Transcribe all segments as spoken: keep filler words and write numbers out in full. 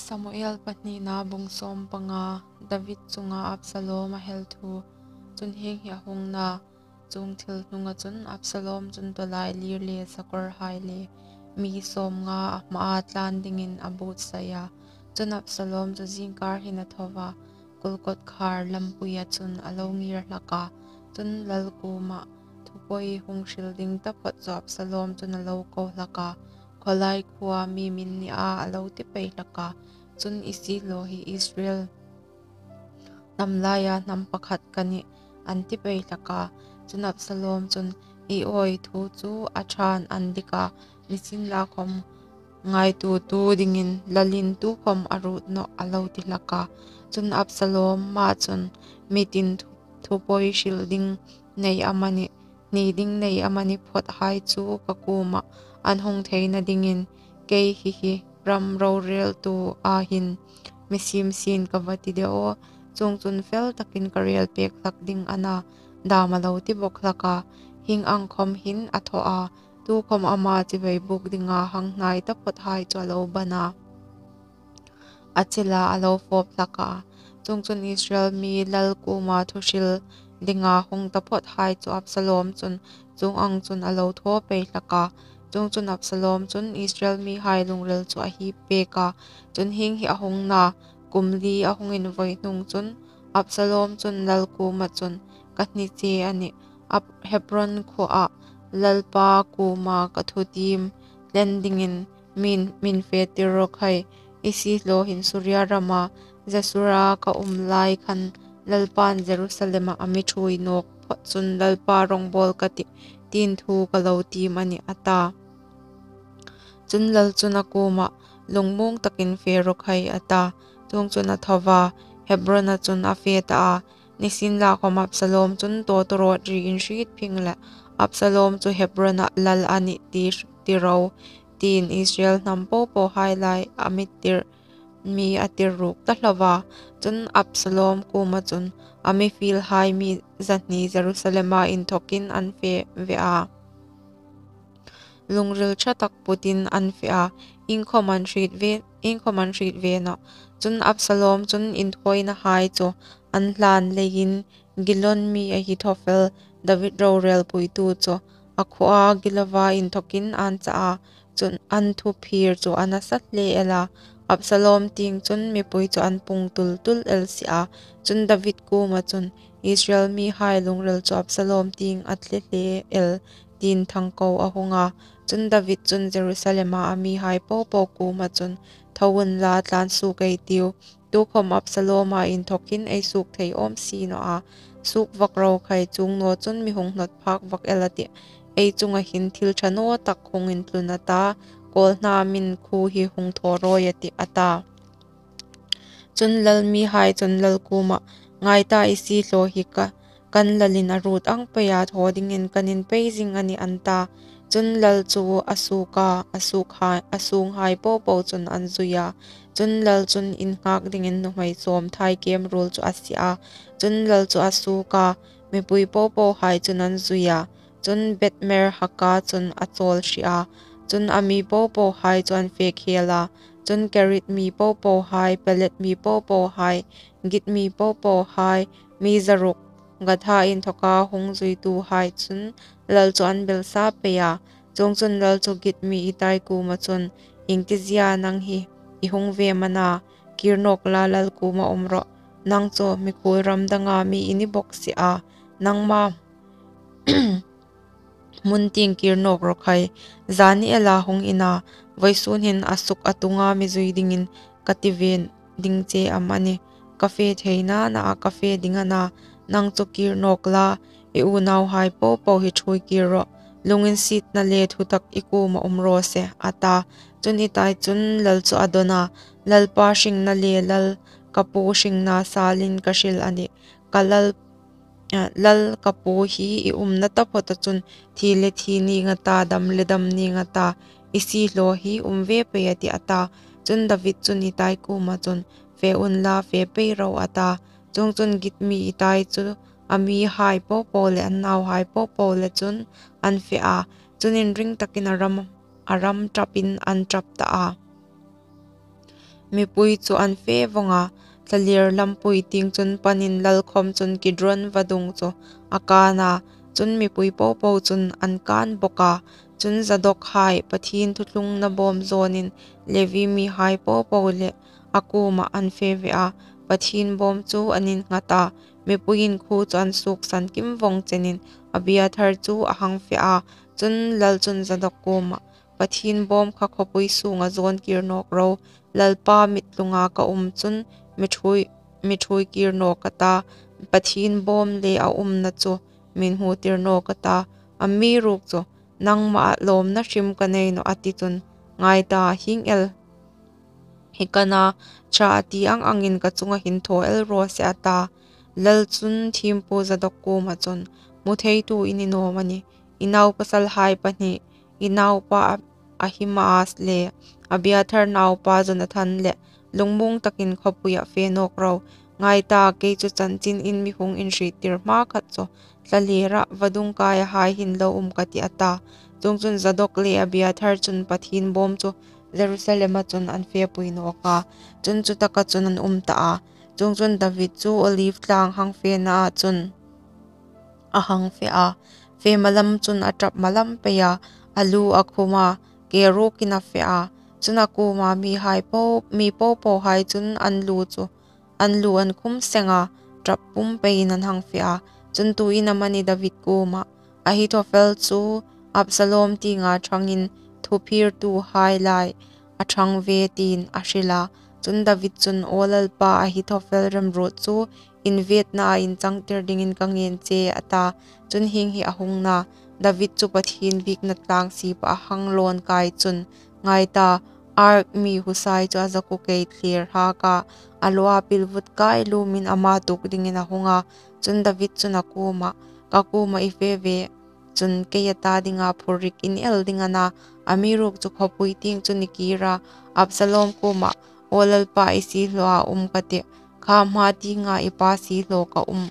Samuel pahnina bung sawm panga. David chunga Absalom a hel thu. Chun hieng hi a hung na, chuong thil hnunga chun Absalom chun tawlai lir le sakawrhai le mi sawmnga a hmaa tlan dingin a buotsai a. Chun Absalom chu zingkar hin a tho a, kul kawtkhar lampuia chun a lo ngir hlak a. Chun lal kuoma thupawi hung hril ding taphawt chu Absalom chun a lo ko hlak a, khawlai khuoa mi min ni a, a lo ti pei hlak a. Chun, "I siehlaw hi Israel hnam laia hnam pakhat ka nih," an ti pei hlak a. Chun Absalom chun, "Ei awi, thu chu a ṭha an dik a, nisienlakhawm ngaituotu dingin lalin tukhawm a ruot nawh," a lo ti hlak a. Chun Absalom ma chun, "Mi tin thu, thupawi hril ding nei amanih, hni ding nei amanih phawthai chu ka kuomah an hung theina dingin kei hi hi ram roreltua hin mi siem sien ka va ti de aw, chuongchun fel takin ka rel pek hlak ding a na," dam a lo ti bawk hlak a. Hieng ang khawm hin a thaw a, tukhawm ama chibai buk dinga hang hnai taphawthai chu a lo ban a, a chil a, a lo fawp hlak a. Chuongchun Israel mi lal kuoma thu hril dinga hung taphawthai chu Absalom chun chuong ang chun a lo thaw pei hlak a. Chuongchun Absalom chun Israel mihai lungril chu a hip pek a. Chun hieng hi a hung na, kum li a hung invawi hnung chun Absalom chun lal kuoma chun, "Ka hni che a nih. Ab-, Hebron khuoah Lalpa kuoma ka thutiem hlen dingin min, min fe tir raw khai. I siehlaw hin Suria rama Jesura ka um lai khan Lalpan Jerusalema a mi ṭhuoi nawk phawt chun Lalpa rawngbawl ka tih, tiin thu ka lo tiem a nih," a ta. Chun lal chun a kuomah, "Lungmuong takin fe raw khai," a ta. Chuongchun a tho a, Hebrona chun a fe ta a. Nisienlakhawm Absalom chun tawtawrawt ri inhriet phing leh, Absalom chu Hebrona lal a nih ti, ti ro, tiin Israel hnam popohai lai a mi tir, mi a tir ruk ta hlauh a. Chun Absalom kuoma chun a mi fielhai mi zahni Jerusalema inthawkin an fe ve a. Lungril ṭha tak putin an fe a, iengkhawm an hriet ve, iengkhawm an hriet ve nawh. Chun Absalom chun inthawinahai chu an hlan leiin Gilo mi a hi thaw fel David rorelpuitu chu a khuoa Gilo-a inthawkin an cha a, chun an thuphir chu a nasa hle el a. Absalom tieng chun mipui chu an pung tul tul el si a. Chun David kuoma chun, "Israel mihai lungril chu Absalom tieng a tle hle el," tiin thangko a hung a. Chun David chun Jerusalema a mihai popo kuoma chun, "Tho unla, tlan suok ei tiu. Tukhawm Absaloma inthawkin ei suok thei awm si naw a. Suok vak ro khai, chuong naw chun mi hung hnawt phak vak el a tih. Ei chunga hin thil ṭha naw tak hung intlun a ta, kawlhnamin khuo hi hung thaw rawi a tih," a ta. Chun lal mihai chun lal kuomah, "Ngai ta, i siehlaw hi ka, kan lalin a ruot ang peia thaw dingin kan inpei zing a nih," an ta. Chun lal chu a suok a, a suok hai, a sunghai popo chun an zui a. Chun lal chun innghak dingin nuhmei sawm thai kem ruol chu a sie a. Chun lal chu a suok a, mipui popohai chun an zui a. Chun Beth-merhaka chun a chawl hri a. Chun a mi popohai chu an fe khel a. Chun Kerith mi popohai, Pelet mi popohai, Git mi popohai, mi zaruk, Gath-a inthawka hung zuituhai chun lal chu an belsa pei a. Chuongchun lal chu Git mi Itai kuoma chun, "Iengtizia nang hi i hung ve am a na? Kir nawk la, lal kuoma um rawh. Nang chu mikhuol ram danga mi i ni bawk si a. Nangma hmun tieng kir nawk raw khai. Zani ela hung i na, vawisun hin a suk a tunga mi zui dingin ka ti ve ding che am a nih? Ka fe theina na a ka fe ding a na, nang chu kir nawk la, i unauhai popo hi ṭhuoi kir rawh. Lunginsietna le thutak i kuoma um raw se," a ta. Chun Itai chun lal chu a dawn a, "Lalpa hringna le lal ka pu hringna salin ka hril a nih. Ka lal, eh, lal ka pu hi i umna taphawta chun thi le thi ning a ta, dam le dam ning a ta, i siehlaw hi um ve pei a tih," a ta. Chun David chun Itai kuoma chun, "Fe unla, fe pei ro," a ta. Chuongchun Git mi Itai chu a mihai popo le an nauhai popo le chun an fe a. Chun inring takin a ram, a ram ṭapin an ṭap ta a. mipui chu an fe vawng a. Thlalêr lampui tieng chun panin lal khawm chun Kidron vadung chu a kân a, chun mipui po po chun an kân bawk a. Chun Zadokhai, Pathien thuthlungna bâwm zâwnin Levi mihai po po le a kuomah an fe ve a, Pathien bâwm chu an innghat a. Mipuiin khuo chu an suoksan kim vawng chenin Abiathar chu a hang fe a. Chun lal chun Zadok kuomah, Pathien bâwm kha khawpui sûnga zâwn kîr nâwk ro, Lalpa mit tlunga ka um chun mi ṭhuoi, mi ṭhuoi kîr nâwk ka ta, Pathien bâwm le a umna chu mi inhmutir nâwk ka ta, amiruokchu nangmaa lâwmna hrim ka nei nawh, a ti chun, ngai ta, hieng el hi ka na, ṭha a ti ang angin ka chunga hin thaw el raw se, a ta. Lal chun thiempu Zadok kuoma chun, hmu theitu i ni naw am a nih, i naupasalhai pahni, i naupa A-, Ahimaaz le Abiathar naupa Jonathan le lungmuong takin khawpuia fe nâwk ro. Ngai ta, kei chu chanchin in mi hung inhriettir hmakhat chu thlalêra vadung kaihai hin lo um ka tih, a ta. Chuongchun Zadok le Abiathar chun Pathien bâwm chu Jerusalema chun an fepui nâwk a, chun chutaka chun an um ta a. Chuongchun David chu Oliv tlâng hang fenaa chun a hang fe a, fe malam chun a ṭap malam pei a, a lu a khum a, ke ruokin a fe a. Chun a kuoma mihai po, mi po pohai chun an lu chu, an lu an khum seng a, ṭap pum peiin an hang fe a. Chun tuin amani David kuomah, Ahithofel chu Absalom tienga ṭhangin thupirtuhai lai a ṭhang ve, tiin a hril a. Chun David chun, Aw Lalpa, Ahithofel remruot chu invêtnaa inchangtir dingin ka ngên che, a ta. Chun hieng hi a hung na, David chu Pathien biekna tlâng sipah a hang lâwn kai chun, ngai ta, Ark mi Husai chu a zakuo kei thlir hak a, a lua pilvut kai lumin ama tuok dingin a hung a. Chun David chun a kuomah, Ka kuoma i fe ve chun kei a ta dinga phurrik in el ding a na, amiruokchu khawpui tieng chun i kîr a. Absalom kuomah, Aw Lalpa, i siehlawa um ka tih, kha hma tienga i pa siehlaw ka um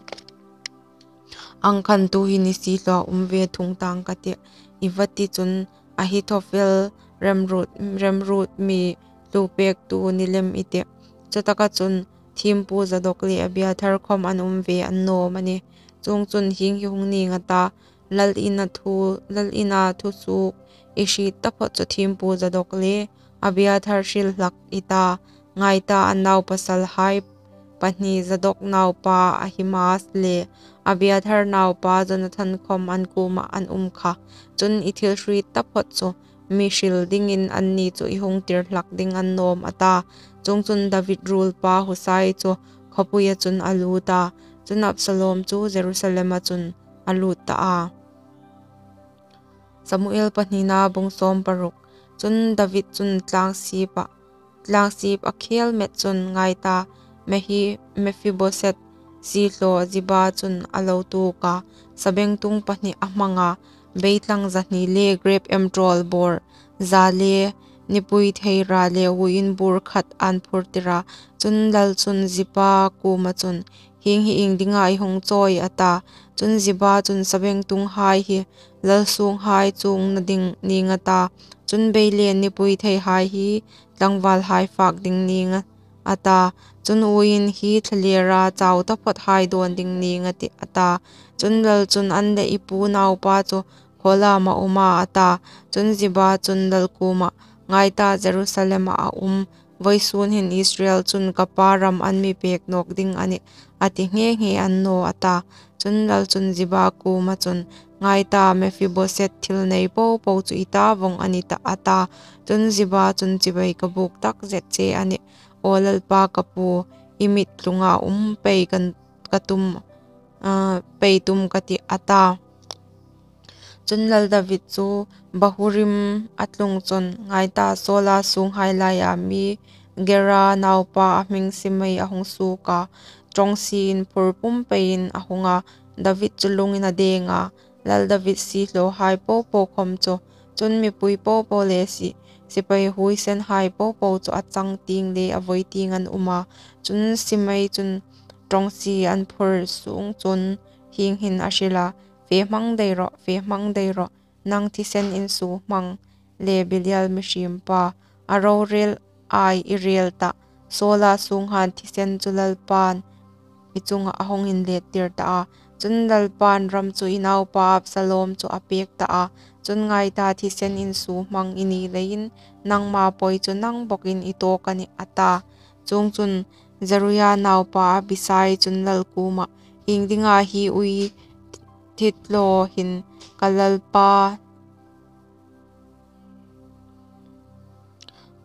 ang khan tuhin i siehlawa um ve thung tâng ka tih, i va ti chun Ahithofel remruot, remruot mi hlupêktu ni lem i tih. Chutaka chun thiempu Zadok le Abiathar khawm an um ve an naw am a nih. Chuongchun hieng hi hung nîng a ta, lal ina thu, lal ina thusuok i hriet taphawt chu thiempu Zadok le Abiathar hril hlak i ta. Ngai ta, an naupasalhai pahni Zadok naupa Ahimaaz le Abiathar naupa Jonathan khawm an kuomah an um kha. Chun i thil hriet taphawt chu mi hril dingin anni chu i hung tir hlak ding a ni naw am, a ta. Chuongchun David ruolpa Husai chu khawpuia chun a lût a, chun Absalom chu Jerusalema chun a lût ta a. Samuel pahnina bung sawm paruk. Chun David chun tlâng sipah, tlâng sip a khêl met chun ngai ta, Mehi-, Mephiboset siehlaw Ziba chun a lo tuok a, sabengtung pahni a hmang a, beitlang zahni le grep em ṭawl bawr za le nipui thei ra le uoin bur khat an phurtir a. Chun lal chun Ziba kuoma chun, Hieng hi iengdinga i hung chawi? a ta. Chun Ziba chun, Sabengtunghai hi lal sunghai chuongna ding nîng a ta, chun bei le nipui theihai hi tlangvalhai fâk ding nîng a, a ta. Chun uoin hi thlalêra chau taphawthai dâwn ding nîng a tih, a ta. Chun lal chun, An leh i pu naupa chu khawlam a um a? a ta. Chun Ziba chun lal kuomah, Ngai ta, Jerusalema a um, vawisun hin Israel chun ka pa ram an mi pêk nâwk ding a nih, a ti nghe nghe a ni naw, a ta. Chun lal chun Ziba kuoma chun, Ngai ta, Mephiboset thil nei po po chu i ta vawng a ni tah, a ta. Chun Ziba chun, Chibai ka bûk tak zet che a nih, aw lalpa ka pu, i mit tlunga um pei ka, ka tum, a, pei tum ka tih, a ta. Chun lal David chu Bahurim a tlung chun, ngai ta, Saula sunghai laia mi Gera naupa a hming Simei a hung suok a, ṭawngsie inphur pum peiin a hung a, David chu lungin a deng a, lal David siehlawhai po po khawm chu, chun mipui po po le si, sipai huoisenhai po po chu a chang tieng le a vawi tieng an um a. Chun Simei chun ṭawngsie an phur sung chun hieng hin a hril a, Fe hmang dai rawh, fe hmang dai rawh, nang thisen insuo hmang le Belial mihriem pa, a rorêl ai i rêl tah, Saula sunghai thisen chu Lalpan i chungah a hung inlettir ta a. Chun Lalpan ram chu i naupa Absalom chu a pêk ta a. Chun ngai ta, thisen insuo hmang i ni leiin nangma pawi chu nang bawkin i tawk a nih, a ta. Chuongchun Zeruia naupa Abisai chun lal kuomah, "Iengdinga hi ui thithlaw hin ka lalpa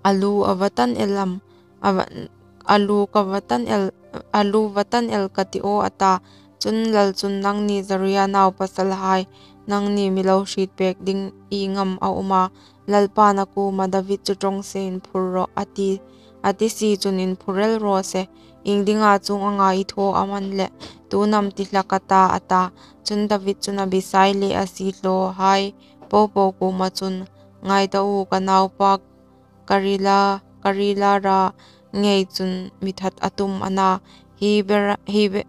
a lu a va tan el am, a va, a lu ka va tan el, a lu va tan el ka ti aw?" a ta. Chun lal chun, "Nangni Zeruia naupasalhai, nangni mi lo hrietpêk ding ieng am a um a? Lalpan a kuomah, 'David chu ṭawngsie inphur rawh,' a ti, a ti si chun inphur el raw se. Iengdinga chuong anga i thaw am a ni leh, tu am am ti hlak a ta," a ta. Chun David chun Abisai le a siehlawhai popo kuoma chun, "Ngai ta u, ka naupa Karila, Karila ra ngei chun mi that a tum a na. Hi Bera-, hi Be-,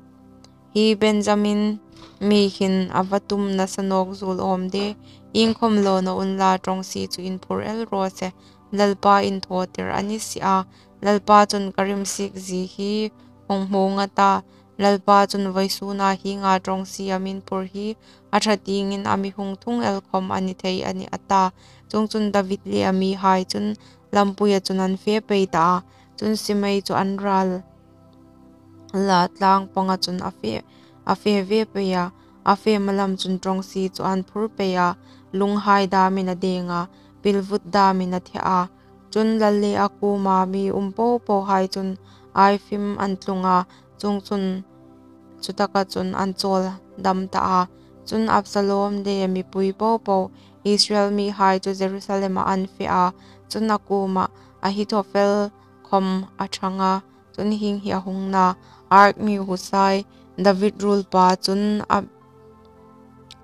hi Benjamin mi hin a va tum nasa nawk zuol awm de. Iengkhom lo naw unla, ṭawngsie chu inphur el raw se. Lalpa inthawtir a ni si a. Lalpa chun ka rimsiek zie hi hung hmu ngat a. Lalpa chun vawisuna hienga ṭawngsie a mi inphur hi a ṭha tiengin a mi hung thung el khom a ni thei a nih," a ta. Chuongchun David le a mihai chun lampuia chun an fe pei ta a. Chun Simei chu an ral la tlang panga chun a fe, a fe ve pei a. A fe malam chun ṭawngsie chu an phur pei a. Lunghai damin a deng a, pilvut damin a the a. Chun lal le a kuoma mi um popohai chun ai fim an tlung a. Chuongchun chutaka chun an chawl dam ta a. Chun Absalom le mipui popo, Israel mihai chu Jerusalema an fe a. Chun a kuomah Ahithofel khom a ṭhang a. Chun hieng hi a hung na: Ark mi Husai, David ruolpa chun Ab-,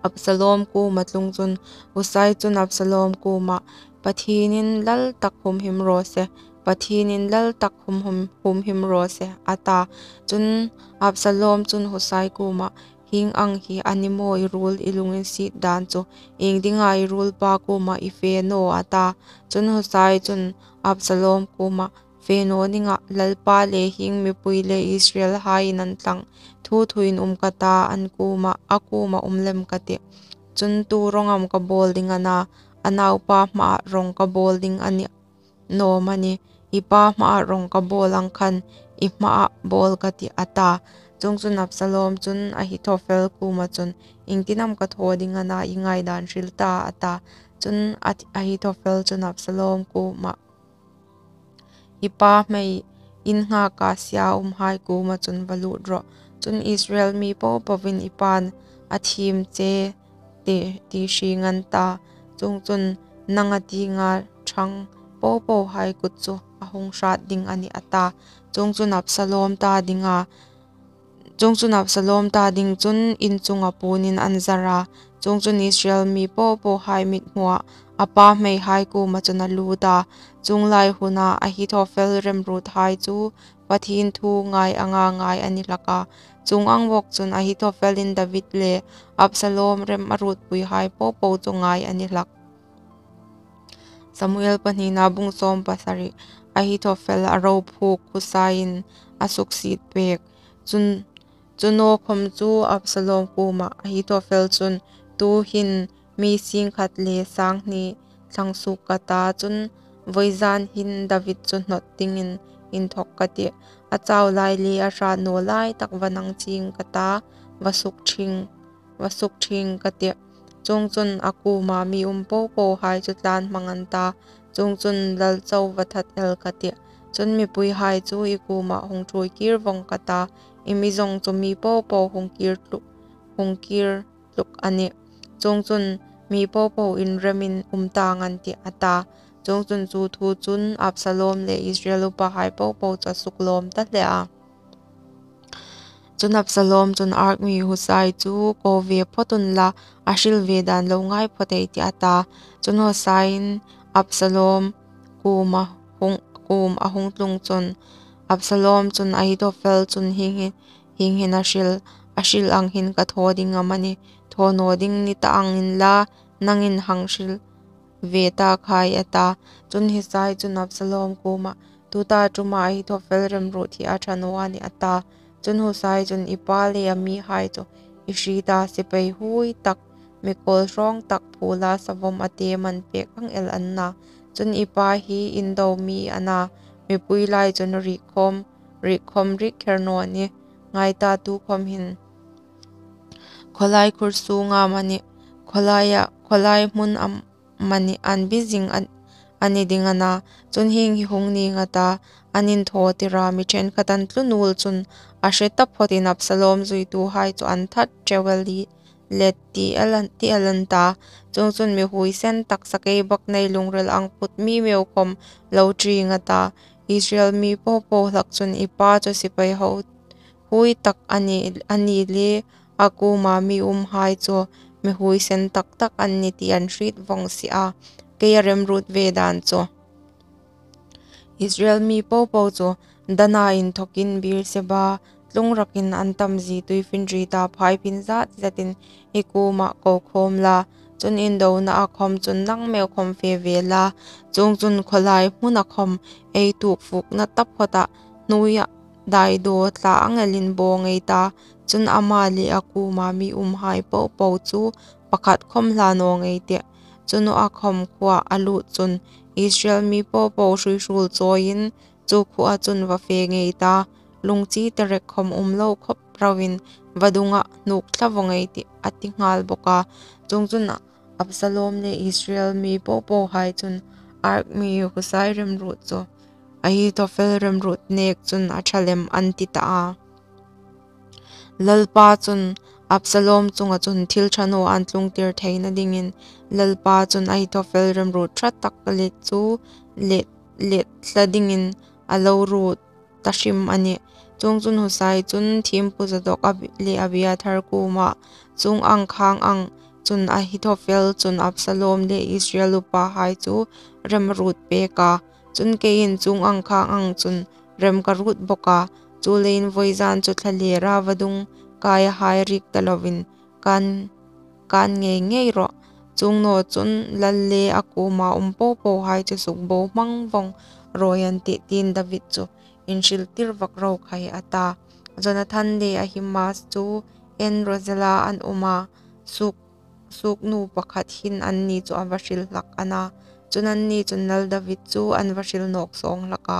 Absalom kuoma tlung chun, Husai chun Absalom kuomah, "Pathienin lal tak humhim raw se, Pathienin lal tak humhim, humhim raw se," a ta. Chun Absalom chun Husai kuomah, "Hieng ang hi a ni maw i ruol i lunginsiet dan chu? Iengdinga i ruolpa kuomah i fe naw?" a ta. Chun Husai chun Absalom kuomah, "Fe naw ning a, Lalpa le hieng mipui le Israelhaiin an tlang thu thuin um ka ta, an kuoma, a kuoma um lem ka tih. Chun tu rawng am ka bawl ding a na, a naupa hmaa rawng ka bawl ding a ni naw am a ni? I pa hmaa rawng ka bawl ang khan i hmaa bawl ka tih," a ta. Chuongchun Absalom chun Ahithofel kuoma chun, "Iengtin am ka thaw ding a na, i ngaidan hril ta," a ta. Chun Ath-, Ahithofel chun Absalom kuomah, "I pa hmei in nghaka sia umhai kuoma chun va lut rawh. Chun Israel mi popoin i pa'n a thiem che ti, ti hrieng an ta. Chuongchun nanga tienga ṭhang popohai kut chu a hung hrat ding a nih," a ta. Chuongchun Absalom ta dinga, chuongchun Absalom ta ding chun in chunga puonin an zar a. Chuongchun Israel mi popohai mithmuah a pa hmeihai kuoma chun a lut a. Chuong lai huna Ahithofel remruothai chu Pathien thu ngai anga ngai a ni hlak a. Chuong ang bawk chun Ahithofelin David le Absalom rem a ruotpuihai popo chu ngai a ni hlak. Samuel pahnina bung sawm pasari. Ahithofel a rophuok Husaiin a suksiet pek. Chun, chu naw khom chu Absalom kuomah Ahithofel chun, "Tuhin mi singkhat le sanghni thlang suok ka ta, chun vawizan hin David chu hnawt dingin inthawk ka tih. A chau lai le a hrat naw lai tak va nang chieng ka ta, va suk thing, va suk thing ka tih. Chuongchun a kuoma mi um popohai chu tlan hmang an ta. Chuongchun lal chau va that el ka tih. Chun mipuihai chu i kuoma hung ṭhuoi kir vawng ka ta, i mi zawng chu mi popo hung kir tluk, hung kir tluk a nih. Chuongchun mi popo inremin um tang an tih," a ta. Chuongchun chu thu chun Absalom le Israel upahai popo chu a suklawm ta hle a. Chun Absalom chun Ark mi Husai chu, "Ko ve phawt unla, a hril ve dan lo ngai phawt ei tih," a ta. Chun Husaiin Absalom kuoma hung, kuom a hung tlung chun, Absalom chun Ahithofel chun, "Hieng hi, hieng hin a hril, a hril ang hin ka thaw ding am a ni? Thaw naw ding ni ta ang inla, nangin hang hril ve ta khai," a ta. Chun Husai chun Absalom kuomah, Tuta ṭuma Ahithofel remruot hi a ṭha naw a nih, a ta. Chun Husai chun, I pa le a mihai chu i hriet a, sipai huoi tak, mi kawl hrawng tak phula savawm a te man pek ang el an na. Chun i pa hi indo mi a na, mipui lai chun rikhawm, rikhawm rik kher naw ni. Ngai ta, tukhawm hin khawlai khur sunga mani, khawlaia, khawlai hmun am mani an bi zing an, a ni ding a na. Chun hieng hi hung ning a ta, an inthawtir a, mi ṭhenkhat an tlu nuol chun a hre taphawtin Absalom zuituhai chu an that ṭeu el i let ti el an, ti el an ta. Chuongchun mi huoisen tak, sakeibaknei lungril ang put mi meu khawm lo ṭi ning a ta. Israel mi popo hlak chun, I pa chu sipai ho huoi tak a ni, a ni le, a kuoma mi umhai chu mi huoisen tak tak an ni ti an hriet vawng si a. Kei a remruot ve dan chu, Israel mi popo chu Dana inthawkin Beerseba tlung rakin an tam zie Tuifinrieta phaiphin zat zatin i kuoma ko khawm la. Chun indona a khawm chun nang meu khawm fe ve la. Chuongchun khawlai hmuna khawm ei tuok fukna taphawta hnuoia daidaw tla ang elin bawng ei ta. Chun ama le a kuoma mi umhai popo chu pakhat khawm hla naw ngei tih. Chun a khawm khuoa a lut chun Israel mi popo hruihruol chawiin chu khuoa chun va fe ngei ta. Lungchite rek khawm um lo khawp rauin vadunga hnuk thla vawng ei tih, a ti nghal bawk a. Chuongchun Absalom le Israel mi popohai chun Ark mi Husai remruot chu Ahithofel remruot nek chun a ṭha lem an ti ta a. Lalpa chun Absalom chunga chun thil ṭha naw an tlungtir theina dingin Lalpa chun Ahithofel remruot ṭha tak let chu let, let thla dingin a lo ruot ta hrim a nih. Chuongchun Husai chun thiempu Zadok Abi-, le Abiathar kuoma, Chuong ang khang ang chun Ahithofel chun Absalom le Israel upahai chu rem a ruot pek a. Chun keiin chuong ang khang ang chun rem ka ruot bawk a. Chuleiin vawizan chu thlalera vadung kaihai rik ta lovin kan, kan ngei ngei rawh. Chuong naw chun lal le a kuoma um popohai chu sukbo hmang vawng rawi an tih, tiin David chu inhriltir vak ro khai, a ta. Jonathan le Ahimaaz chu En-rogel-a an um a, suk, suknu pakhat hin anni chu a va hril hlak a na. Chun anni chun lal David chu an va hril nawk sawng hlak a.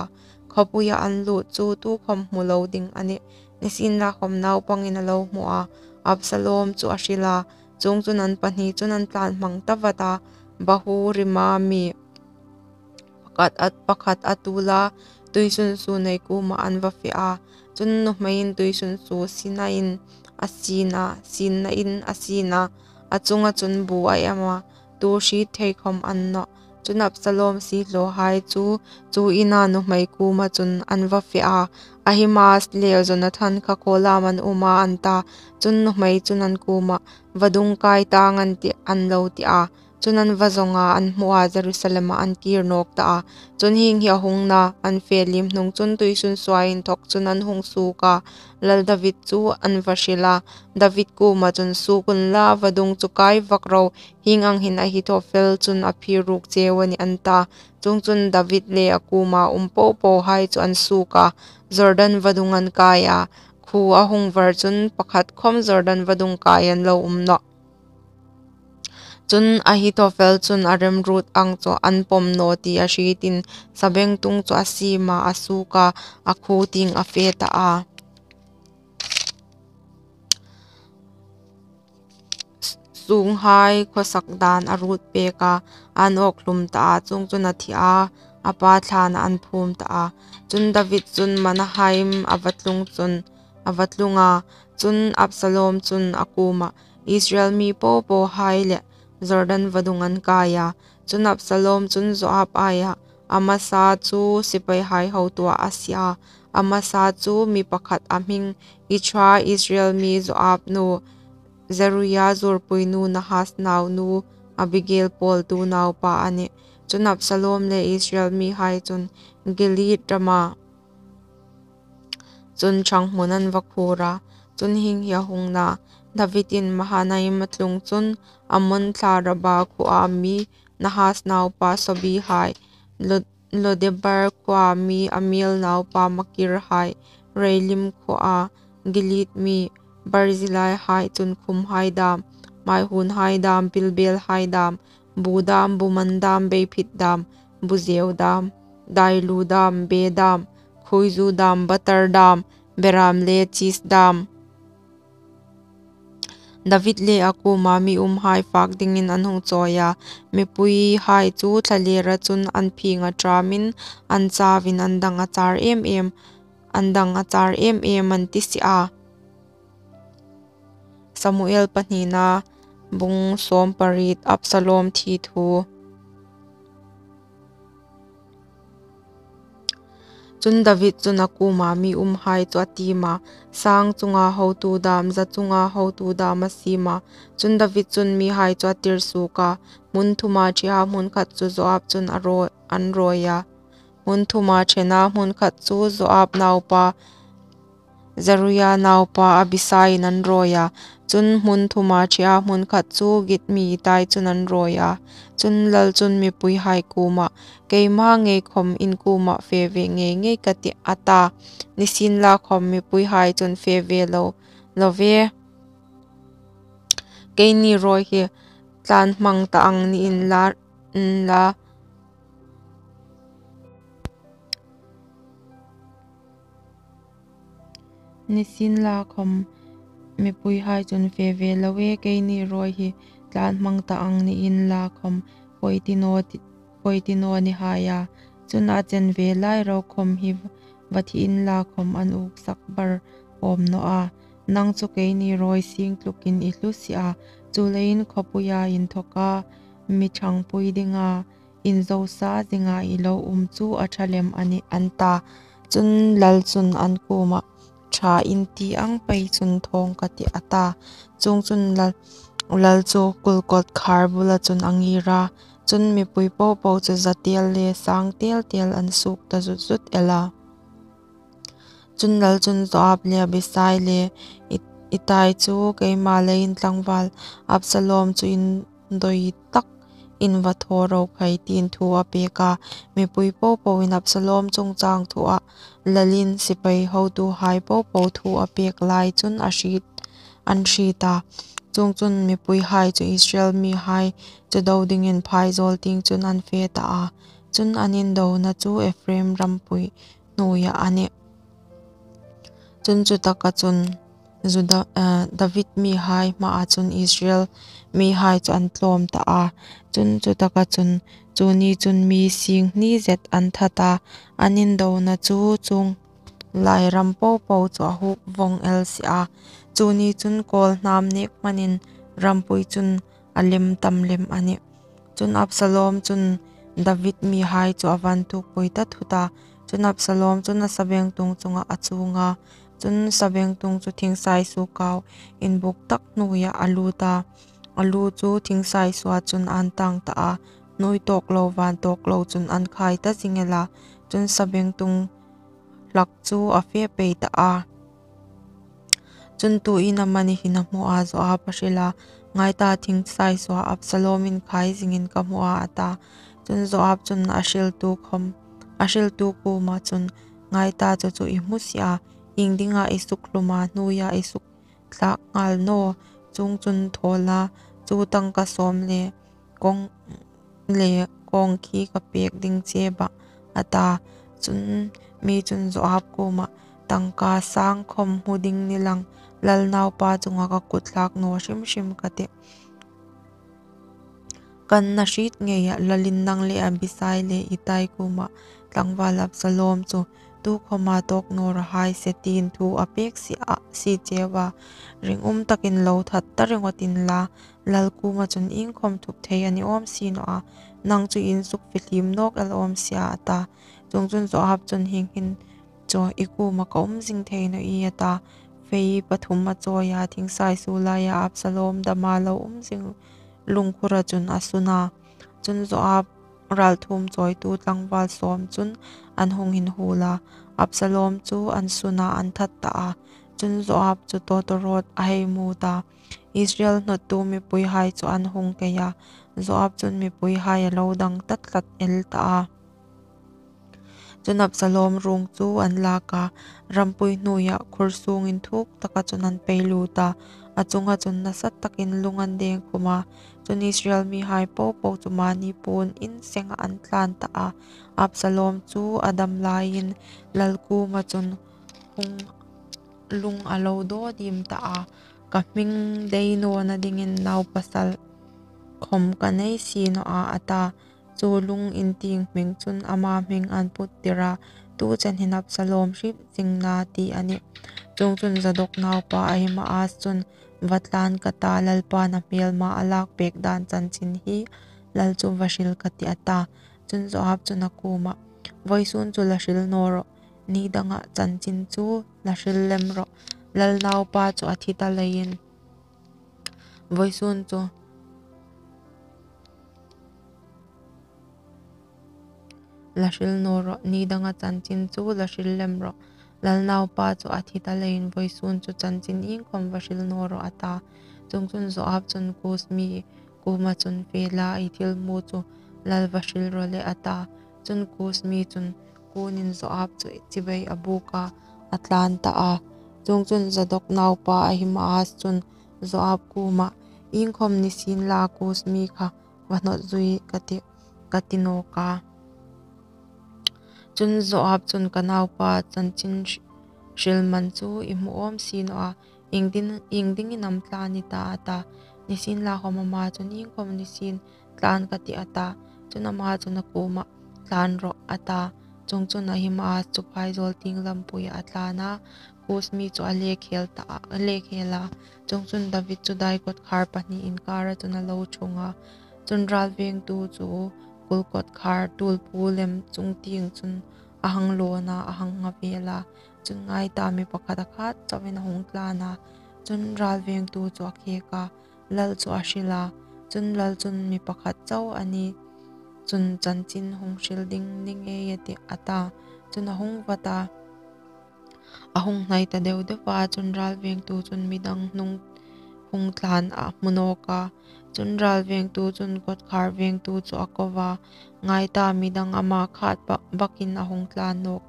Khawpuia an lut chu tukhawm hmu lo ding a nih. Nisienlakhawm naupangin a lo hmu a, Absalom chu a hril a. Chuongchun an pahni chun an tlan hmang ta vat a, Bahurima mi pakhat a, pakhat a tuola tuisunsu nei kuoma an va fe a. Chun nuhmeiin tuisunsu sinain a sin a, sinnain a sin a, a chunga chun bu a em a, tu hriet thei khawm a ni nawh. Chun Absalom siehlawhai chu chu ina nuhmei kuoma chun an va fe a. Ahimaaz le Jonathan kha khawlam an um a, an ta. Chun nuhmei chun an kuoma, Vadung kai tang an tih, an lo ti a. Chun an va zawng a, an hmu a, Jerusalema an kir nawk ta a. Chun hieng hi a hung na, an fe liem hnung chun tuisunsuhai inthawk chun an hung suok a, lal David chu an va hril a. David kuoma chun, Suok unla, vadung chu kai vak ro, hieng ang hin Ahithofel chun a phir ruk cheu a nih, an ta. Chuongchun David le a kuoma um popohai chu an suok a, Jordan vadung an kai a. Khuo a hung var chun pakhat khawm Jordan vadung kai an lo um nawh. Chun Ahithofel chun a remruot ang chu an pawm naw ti a hrietin sabengtung chu a siem a, a suok a, a khuo tieng a fe ta a. Sunghai khawsak dan a ruot pek a, an awk hlum ta a, chuongchun a thi a, a pa thlana an phum ta a. Chun David chun Mahanaim a va tlung chun, a va tlung a. Chun Absalom chun a kuoma, Israel mi popohai le Jordan vadung an kai a. Chun Absalom chun Joab aia Amasa chu sipaihai hotuah a sie a. Amasa chu mi pakhat a hming Itrai, Israel mi Joab nu, Zeruia zurpuinu Nahas naunu Abigail pawltu naupa a nih. Chun Absalom le Israel mihai chun Gilead rama chun ṭhang hmun an va khuor a. Chun hieng hi a hung na, Davidin Mahanaim a tlung chun Ammon thla Raba khuoa mi Nahas naupa Sobihai, Lo-, Lodebar khuoa mi Amiel naupa Makir hai, Reilim khuoa Gilead mi Barzillai hai chun khumhai dam, maihunhai dam, pilbelhai dam, bu dam, bu man dam, beiphit dam, bu zeu dam, dailu dam, be dam, khuizu dam, batar dam, beram le cheese dam. David le a kuoma mi umhai fak dingin an hung chawi a, mipuihai chu thlalera chun an phing a ṭamin an chauvin an dang a char em em, an dang a char em em an ti si a. Samuel pahnina bung sawm pariet. Absalom thi thu. Chun David chun a kuoma mi umhai chu a tiem a, sang chunga hotu dam, za chunga hotu dam a siem a. Chun David chun mihai chu a tir suok a, hmun thuma ṭhea hmun khat chu Joab chun a rawi, an rawi a. Hmun thuma ṭhena hmun khat chu Joab naupa Zeruia naupa Abisai-in an rawi a. Chun hmun thuma ṭhea hmun khat chu Git mi Itai chun an rawi a. Chun lal chun mipuihai kuomah, "Keima ngei khom in kuomah fe ve ngei ngei ka tih," a ta. Nisienlakhom mipuihai chun, "Fe ve lo, lo ve. Keini rawi hi tlanhmang ta ang ni inla, inla." Nisienlakhom mipuihai chun, "Fe ve lo e, keini rawi hi tlanhmang ta ang ni inla khom, poi ti naw ti, poi ti naw ni hai a. Chun a chen ve lai ro khom hi va thi inla khom an uksak bar awm naw a. Nang chu keini rawi sing tlukin i hlu si a. Chuleiin khawpuia inthoka mi ṭhangpui dinga inzosa zinga i lo um chu a ṭha lem a nih," an ta. Chun lal chun an kuomah, "Ṭha in ti ang pei chun thawng ka tih," a ta. Chuongchun lal, lal chu kulkawt khar bula chun a ngir a. Chun mipui popo chu za tel le sang tel tel an suok ta zut zut el a. Chun lal chun Joab le Abisai le It-, Itai chu, "Keima leiin tlangval Absalom chu indawi tak in va thaw ro khai," tiin thu a pek a. Mipui popoin Absalom chungchang thu a, lalin sipai hotuhai popo thu a pek lai chun a hriet, an hriet a. Chuongchun mipuihai chu Israel mihai chu do dingin phaizawl tieng chun an fe ta a. Chun an indona chu Ephraim rampui hnuoia a nih. Chun chutaka chun Juda, eh, David mihai hmaa chun Israel mihai chu an tlawm ta a. Chun chutaka chun chu ni chun mi sing hni zet an that a, an indona chu chuong lai ram popo chu a huk vong el si a. Chu ni chun kawl hnam nek hmanin rampui chun a lem tam lem a nih. Chun Absalom chun David mihai chu a van tuokpui ta thut a. Chun Absalom chun a sabengtung chungah a chuong a. Chun sabengtung chu thingsaisuo kau inbuk tak hnuoia a lut a. A lu chu thingsaisuoa chun an tang ta a. Hnuoi tawk lo, van tawk lo chun an khai ta zing el a. Chun sabengtung hlak chu a fe pei ta a. Chun tuin amani hin a hmu a, Joab a hril a, "Ngai ta, thingsaisuoa Absalom inkhai zingin ka hmu a," a ta. Chun Joab chun a hriltu khom, a hriltu kuoma chun, "Ngai ta, chu chu i hmu si a, ieng dinga i sukhlum a, hnuoia i sukthlak nghal naw, chuongchun thaw la, chu tangka sawm le kawng le kawng khi ka pek ding che bah," a ta. Chun mi chun Joab kuomah, "Tangka sang khom hmu ding ni lang, lal naupa chunga ka kut thlak naw hrim hrim ka tih. Kan na hriet ngei a, lalin nang le Abisai le Itai kuomah tlangval Absalom chu tukhoma tawk naw raw hai se," tiin thu a pek si a, si cheu a. "Ringum takin lo that ta ringawt inla, lal kuoma chun iengkhom thup thei a ni awm si naw a, nang chu i insuk fihlim nawk el awm si a," a ta. Chuongchun Joab chun, "Hieng hin chu i kuoma ka um zing thei naw ie," a ta. Fei pathum a chawi a, thingsaisuo laia Absalom dama lo um zing lungkhura chun a sun a. Chun Joab ralthuom chawitu tlangval sawm chun an hung inhuol a, Absalom chu an sun a, an that ta a. Chun Joab chu tawtawrawt a hei mut a. Israel hnawttu mipuihai chu an hung kei a, Joab chun mipuihai a lo dang ta tlat el ta a. Chun, Absalom ruong chu an lâk a, rampui hnuoia khur sûng inthûk taka chun an pei lût a, a chunga chun nasa takin lung an deng khum a. Chun, Israel mihai po po chu mâni puon in sengah an tlân ta a. Absalom chu a dam laiin lal kuoma chun hung lung a lo dawdim ta a, "Ka hming dei nawna dingin naupasal khawm ka nei si naw a," a ta. Chu lung intieng hming chun ama hming an puttir a, tu chen hin Absalom hriet zingna ti a nih. Chuongchun, Zadok naupa Ahimaaz chun, "Va tlân ka ta, Lalpa'n a hmêlma a lâk pêk dân chanchin hi lal chu va hril ka tih," a ta. Chun, Joab chun a kuomah, "Vawisûn chu la hril naw rawh, ni danga chanchin chu la hril lem rawh, lal naupa chu a thi ta leiin vawisûn chu la hril naw rawh, ni danga chanchin chu la hril lem rawh, lal naupa chu a thi ta leiin vawisûn chu chanchin iengkhawm va hril naw rawh," a ta. Chuongchun, Joab chun Kus mi kuoma chun, "Fe la, i thil hmu chu lal va hril rawh le," a ta. Chun, Kus mi chun kunin Joab chu chibai a bûk a, a tlân ta a. Chuongchun, Zadok naupa Ahimaaz chun Joab kuomah, "Iengkhawm ni sienla, Kus mi kha va hnawt zui ka tih," ka ti nawk a. Chun, Joab chun, "Ka naupa chanchin hril man chu i hmu awm si naw a, iengdin, iengdingin am tlân i ta?" a ta. Nisienlakhawm, ama chun, "Iengkhawm ni sien tlân ka tih," a ta. Chun, ama chun a kuomah, "Tlân rawh," a ta. Chuongchun, Ahimaaz chu phaizawl tieng lampuia a tlân a, Kus mi chu a lekhel ta, a lekhel a. Chuongchun, David chu dai kawtkhâr pahni inkâra chun a lo ṭhung a. Chun, râlvêngtu chu kul kawtkhâr tuolpu lem chungtieng chun a hang lawn a, a hang ngavêl a. Chun, ngai ta, mi pakhat a khât chauin a hung tlân a. Chun, râlvêngtu chu a khêk a, lal chu a hril a. Chun, lal chun, "Mi pakhat chau a ni chun chanchin hung hril ding ni ngei a tih," a ta. Chun, a hung vat a, a hung hnai ta deu deu a. Chun, râlvêngtu chun midang hnung hung tlân a hmu nawk a. Chun, râlvêngtu chun kawtkhâr vêngtu chu a ko a, "Ngai ta, midang ama khât ba-, bakin a hung tlân nawk,"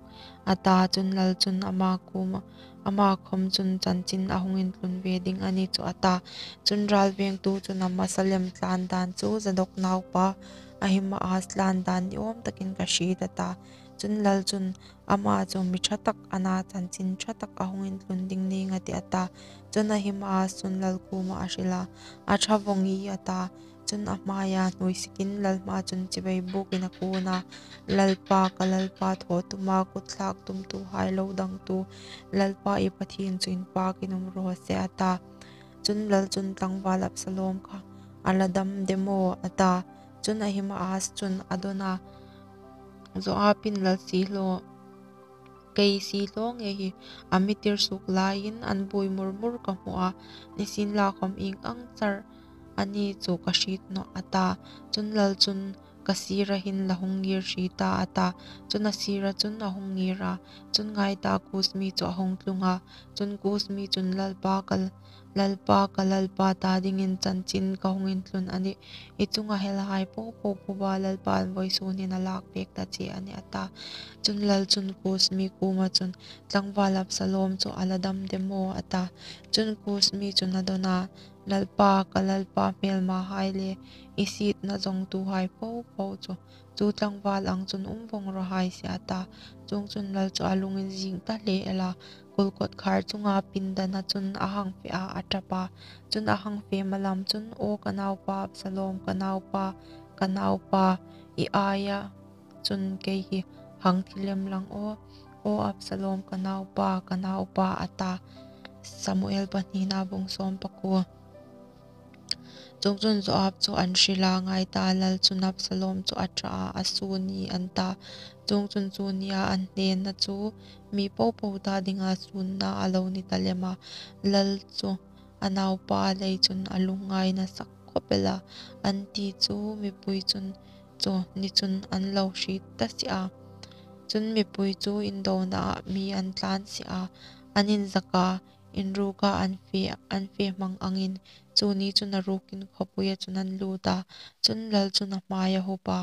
a ta. Chun, lal chun ama kuoma, "Ama khawm chun chanchin a hung intlun ve ding a ni chu," a ta. Chun, râlvêngtu chun a hmasa lem tlân dân chu Zadok naupa Ahimaaz tlân dân ni awm takin ka hriet, a ta. Chun, lal chun, "Ama chu mi ṭha tak a na, chanchin ṭha tak a hung intlun ding ning a tih," a ta. Chun, Ahimaaz chun lal kuomah a hril a, "A ṭha vawng ie," a ta. Chun, a hmaia hnuoi sikin lal hma chun chibai bûkin a kûn a, "Lalpa, ka lalpa thaw tuma kut thlâk tumtuhai lo dangtu Lalpa i Pathien chu inpâkin um raw se," a ta. Chun, lal chun, "Tlangvâl Absalom kha a la dam de maw?" a ta. Chun, Ahimaaz chun a dawn a, "Joabin lal siehlaw, kei siehlaw ngei hi a mi tir suok laiin an buoi mur mur ka hmu a, nisienlakhawm ieng ang char a ni chu ka hriet nawh," a ta. Chun, lal chun, "Ka sîra hin la hung ngîr hri ta," a ta. Chun, a sîra chun a hung ngîr a. Chun, ngai ta, Kus mi chu a hung tlung a. Chun, Kus mi chun, "Lalpa ka, Lalpa ka lalpa ta dingin chanchin ka hung intlun a nih. I chunga helhai po po phuba Lalpa'n vawisûn hin a lâk pêk ta che a nih," a ta. Chun, lal chun Kus mi kuoma chun, "Tlangvâl Absalom chu a la dam de maw?" a ta. Chun, Kus mi chun a dawn a, "Lalpa, ka lalpa hmêlmahai le i sietna zawngtuhai po po chu chu tlangvâl ang chun um vawng raw hai se," a ta. Chuongchun, lal chu a lung inzing ta hle el a, kul kawtkhâr chunga pindana chun a hang fe a, a ṭap a. Chun, a hang fe malam chun, "Aw ka naupa Absalom, ka naupa, ka naupa, i aia chun kei hi hang thi lem lang aw, aw Absalom, ka naupa, ka naupa," a ta. Samuel pahnina bung sawm pakuo. Chuongchun, Joab chu an hril a, ngai ta, lal chun Absalom chu a ṭha a, a sûn ni an ta. Chuongchun, chu nia an hnena chu mi po po ta dinga sûnna a lo ni ta lem a. Lal chu a naupa lei chun a lungngai nasa khawp el a, an ti chu mipui chun chu ni chun an lo hriet ta si a. Chun, mipui chu indonaah mi an tlân si a, an inzak a, inruka an fe, an fe hmang angin chu ni chun a rukin khawpuia chun an lût a. Chun, lal chun a hmaia hup a,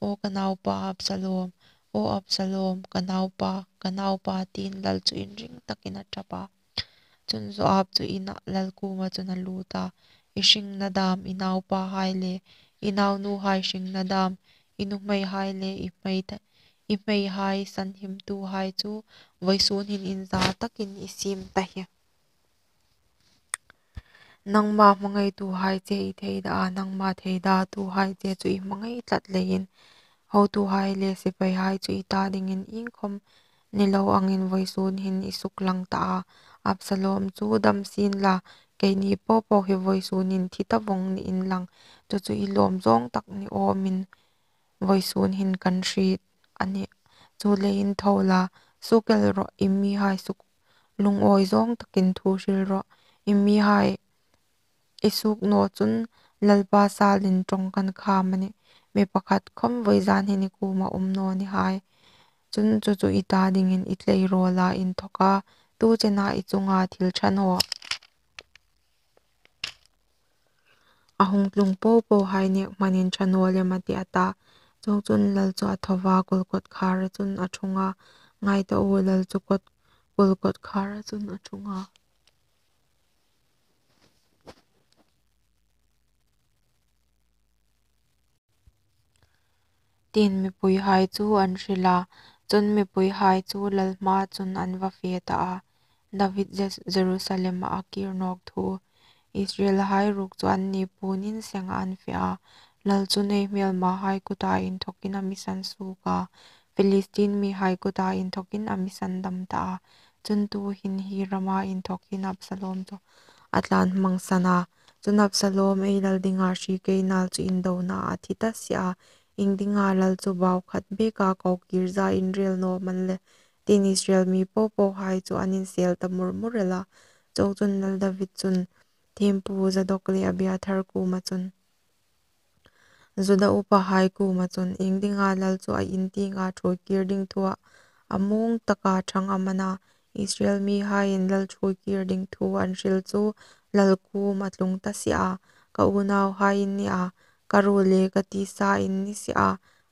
"Aw ka naupa Absalom, "Aw Absalom, ka naupa, ka naupa," tiin lal chu inring takin a ṭap a. Chun Joab chu inah lal kuoma chun a lût a, "I hringna dam, i naupahai le i naunuhai hringna dam, i nuhmeihai le i hmei ta, i hmeihai sanhimtuhai chu vawisun hin inza takin i siem ta hi. Nangma hmangaituhai che i theida a, nangma theidatuhai che chu i hmangai tlat leiin, hotuhai le sipaihai chu i ta dingin iengkhawm ni lo angin vawisun hin i suklang ta a. Absalom chu dam sien la, keini popo hi vawisun hin thi ta vong ni inlang, chu chu i lawm zawng tak ni awmin vawisun hin kan hriet a nih. Chuleiin tho la, suk el rawh, i mihai suk lungawi zawng takin thu hril rawh. I mihai i suk naw chun Lalpa salin ṭawng kan kham a nih. Mi pakhat khawm vawizan hin i kuoma um naw ni hai. Chun chu chu i ta dingin i tleirawl a inthawk a, tu chena i chunga thil ṭha naw a hung tlung popohai nêk hmanin ṭha naw lem a tih," a ta. Chuongchun lal chu a tho a, kul kawtkhara chun a ṭhung a. Ngai ta u, lal chu kawt, kul kawtkhara chun a ṭhung a. Tin mipuihai chu an hril a, chun mipuihai chu lal hmaa chun an va fe ta a. David Jes-, Jerusalem-a a kir nawk thu. Israelhai ruok chu anni puon insenga an fe a. Lal chun ei hmêlmahai kuta inthawkin a mi sansuok a, Philistin mihai kuta inthawkin a mi sandam ta a. Chun tuhin hi rama inthawk hin Absalom chu a tlân hmangsan a. Chun Absalom ei lal dinga hri keinal chu indonaa a thi ta si a. Iengdinga lal chu bau khat beka ko kir za inrêl naw am a ni le, tiin Israel mi popohai chu an insêl ta mur mur el a. Chuongchun lal David chun thiempu Zadok le Abiathar kuoma chun, Juda upahai kuoma chun, "Iengdinga lal chu a in tienga ṭhuoi kir ding thua a muong taka ṭhang am a na? Israel mihaiin lal ṭhuoi kir ding thu an hril chu lal kuoma tlung ta si a, ka unauhai in ni a, ka ruol le ka tisa in ni si a,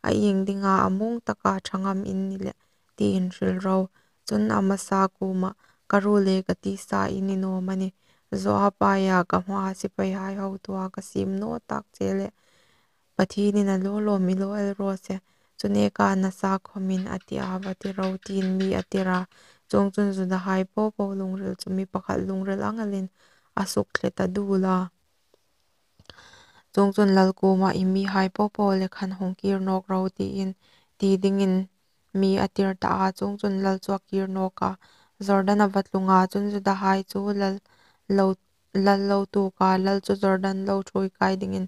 a iengdinga a muong taka ṭhang am in ni le?" tiin hril ro. Chun Amasa kuoma, "Ka ruol le ka tisa i ni naw am a ni? Joab aia ka hmaa sipaihai hotua ka siem naw tak che le, Pathienin a lo lawm i lo el raw se. Chu neka nasa khawmin a ti a, va ti ro," tiin mi a tir a. Chuongchun Judahai popo lungril chu mi pakhat lungril ang elin a sukhle ta duol a. Chuongchun lal kuoma, "I mihai popo le khan hung kir nawk ro," tiin, ti dingin mi a tir ta a. Chuongchun lal chu a kir nawk a, Jordan a va tlung a. Chun Judahai chu lal lo, lal lo tuok a, lal chu Jordan lo ṭhuoi kai dingin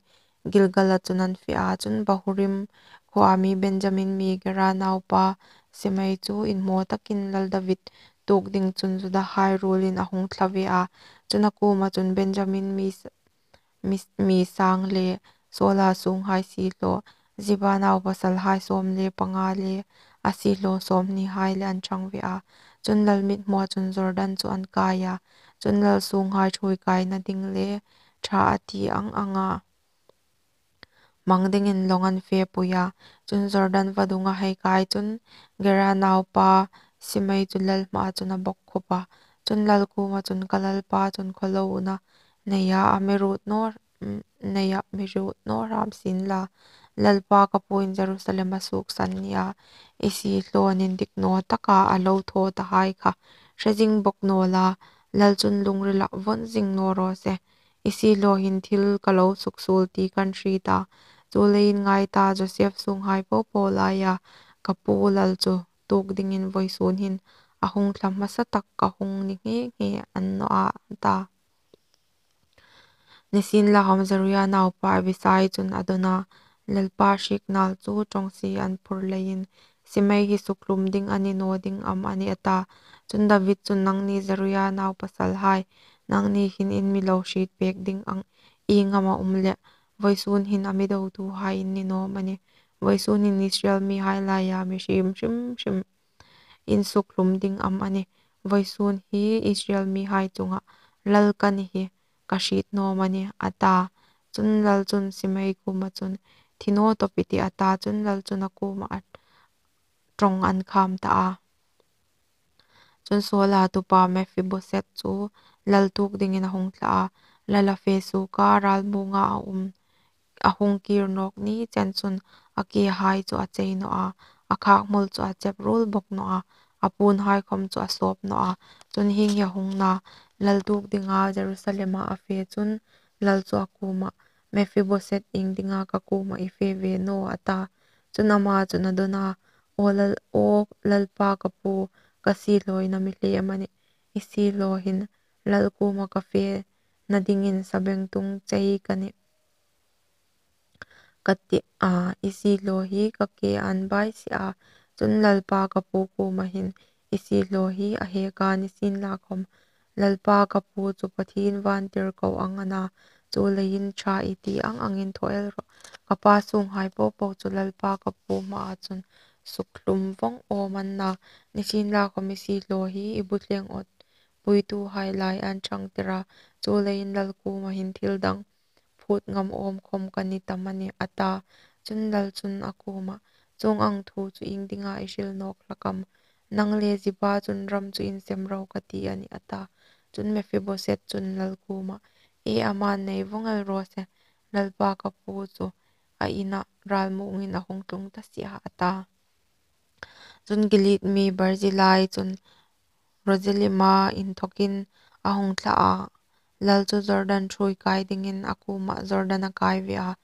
Gilgal-a chun an fe a. Chun Bahurim khuoa mi Benjamin mi Gera naupa Simei chu inhmaw takin lal David tuok ding chun Judahai ruolin a hung thla ve a. Chun a kuoma chun Benjamin mi s-, mi, mi sang le Saula sunghai siehlaw, Ziba naupasalhai sawm le panga le a siehlaw sawmhnihai le an ṭhang ve a. Chun lal mithmua chun Jordan chu an kai a. Chun lal sunghai ṭhuoi kaina ding le ṭha a ti ang anga hmang dingin lawng an fepui a. Chun Jordan vadunga hei kai chun Gera naupa Simei chu lal hmaa chun a bawkkhup a. Chun lal kuoma chun, "Ka lalpa chun khawhlona neia a mi ruot naw, mm, neia mi ruot naw hram sien la. Lalpa ka puin Jerusalem a suoksan nia, i siehlawin indik naw taka a lo thaw tahai kha hre zing bawk naw la, lal chun lungrila vawn zing naw raw se. I siehlaw hin thil ka lo suksuol ti kan hriet a. Chuleiin ngai ta, Joseph sunghai popo laia ka pu lal chu tuok dingin vawisun hin a hung thla hmasa tak ka hung ni nghe nghe a ni naw a," a ta. Nisienlakhawm Zeruia naupa Abisai chun a dawn a, Lalpa hriek nal chu ṭawngsie an phur leiin Simei hi sukhlum ding a ni naw ding am a ni, a ta. Chun David chun, "Nangni Zeruia naupasalhai, nangni hin in mi lo hriet pek ding ang ieng am a um le? Vawisun hin a mi dotuhai in ni naw am a ni? Vawisun hin Israel mihai laia mihriem hrim hrim in sukhlum ding am a ni? Vawisun hi Israel mihai chunga lal ka ni hi ka hriet naw am a ni?" a ta. Chun lal chun Simei kuoma chun, "Thi naw tawp i tih," a ta. Chun lal chun a kuoma a, ṭawng an kham ta a. Chun Saula tupa Mephiboset chu lal tuok dingin a hung thla a, lal a fe suok a, ralmuonga a um, a hung kir nawk ni chen chun a kehai chu a chei naw a, a khak hmul chu a chep ruol bawk naw a, a puonhai khawm chu a sawp naw a. Chun hieng hi a hung na, lal tuok dinga Jerusalema a fe chun lal chu a kuomah, Mephiboset, ieng dinga ka kuomah i fe ve naw, a ta. Chun ama chun a dawn a, aw lal, aw lalpa ka pu, ka siehlaw in a mi hle am a nih? I siehlaw hin lal kuoma ka fena dingin sabengtung chei ka nih ka ti a, i siehlaw hi ka ke an bai si a. Chun lalpa ka pu kuoma hin i siehlaw hi a hek a, nisienlakhawm lalpa ka pu chu Pathien vantirko ang a na, chuleiin ṭha i ti ang angin thaw el rawh. Ka pa sunghai po po chu lalpa ka pu hmaa chun sukhlum vawng awm an na, nisienlakhawm i siehlaw hi i bu thleng awt puituhai lai an ṭhangtir a, chuleiin lal kuoma hin thil dang phut ngam awm khawm ka ni tam a nih, a ta. Chun lal chun a kuomah, chuong ang thu chu ieng dinga i hril nawk hlak am? Nang le Ziba chun ram chu insem ro ka ti a nih, a ta. Chun Mephiboset chun lal kuomah, e, ama nei vawng el raw se, lalpa ka pu chu a ina ralmuongin a hung tlung ta si a, a ta. Chun Gilead mi Barzillai chun Rogelima inthawkin a hung thla a, lal chu Jordan ṭhuoi kai dingin a kuomah Jordan a kai ve a.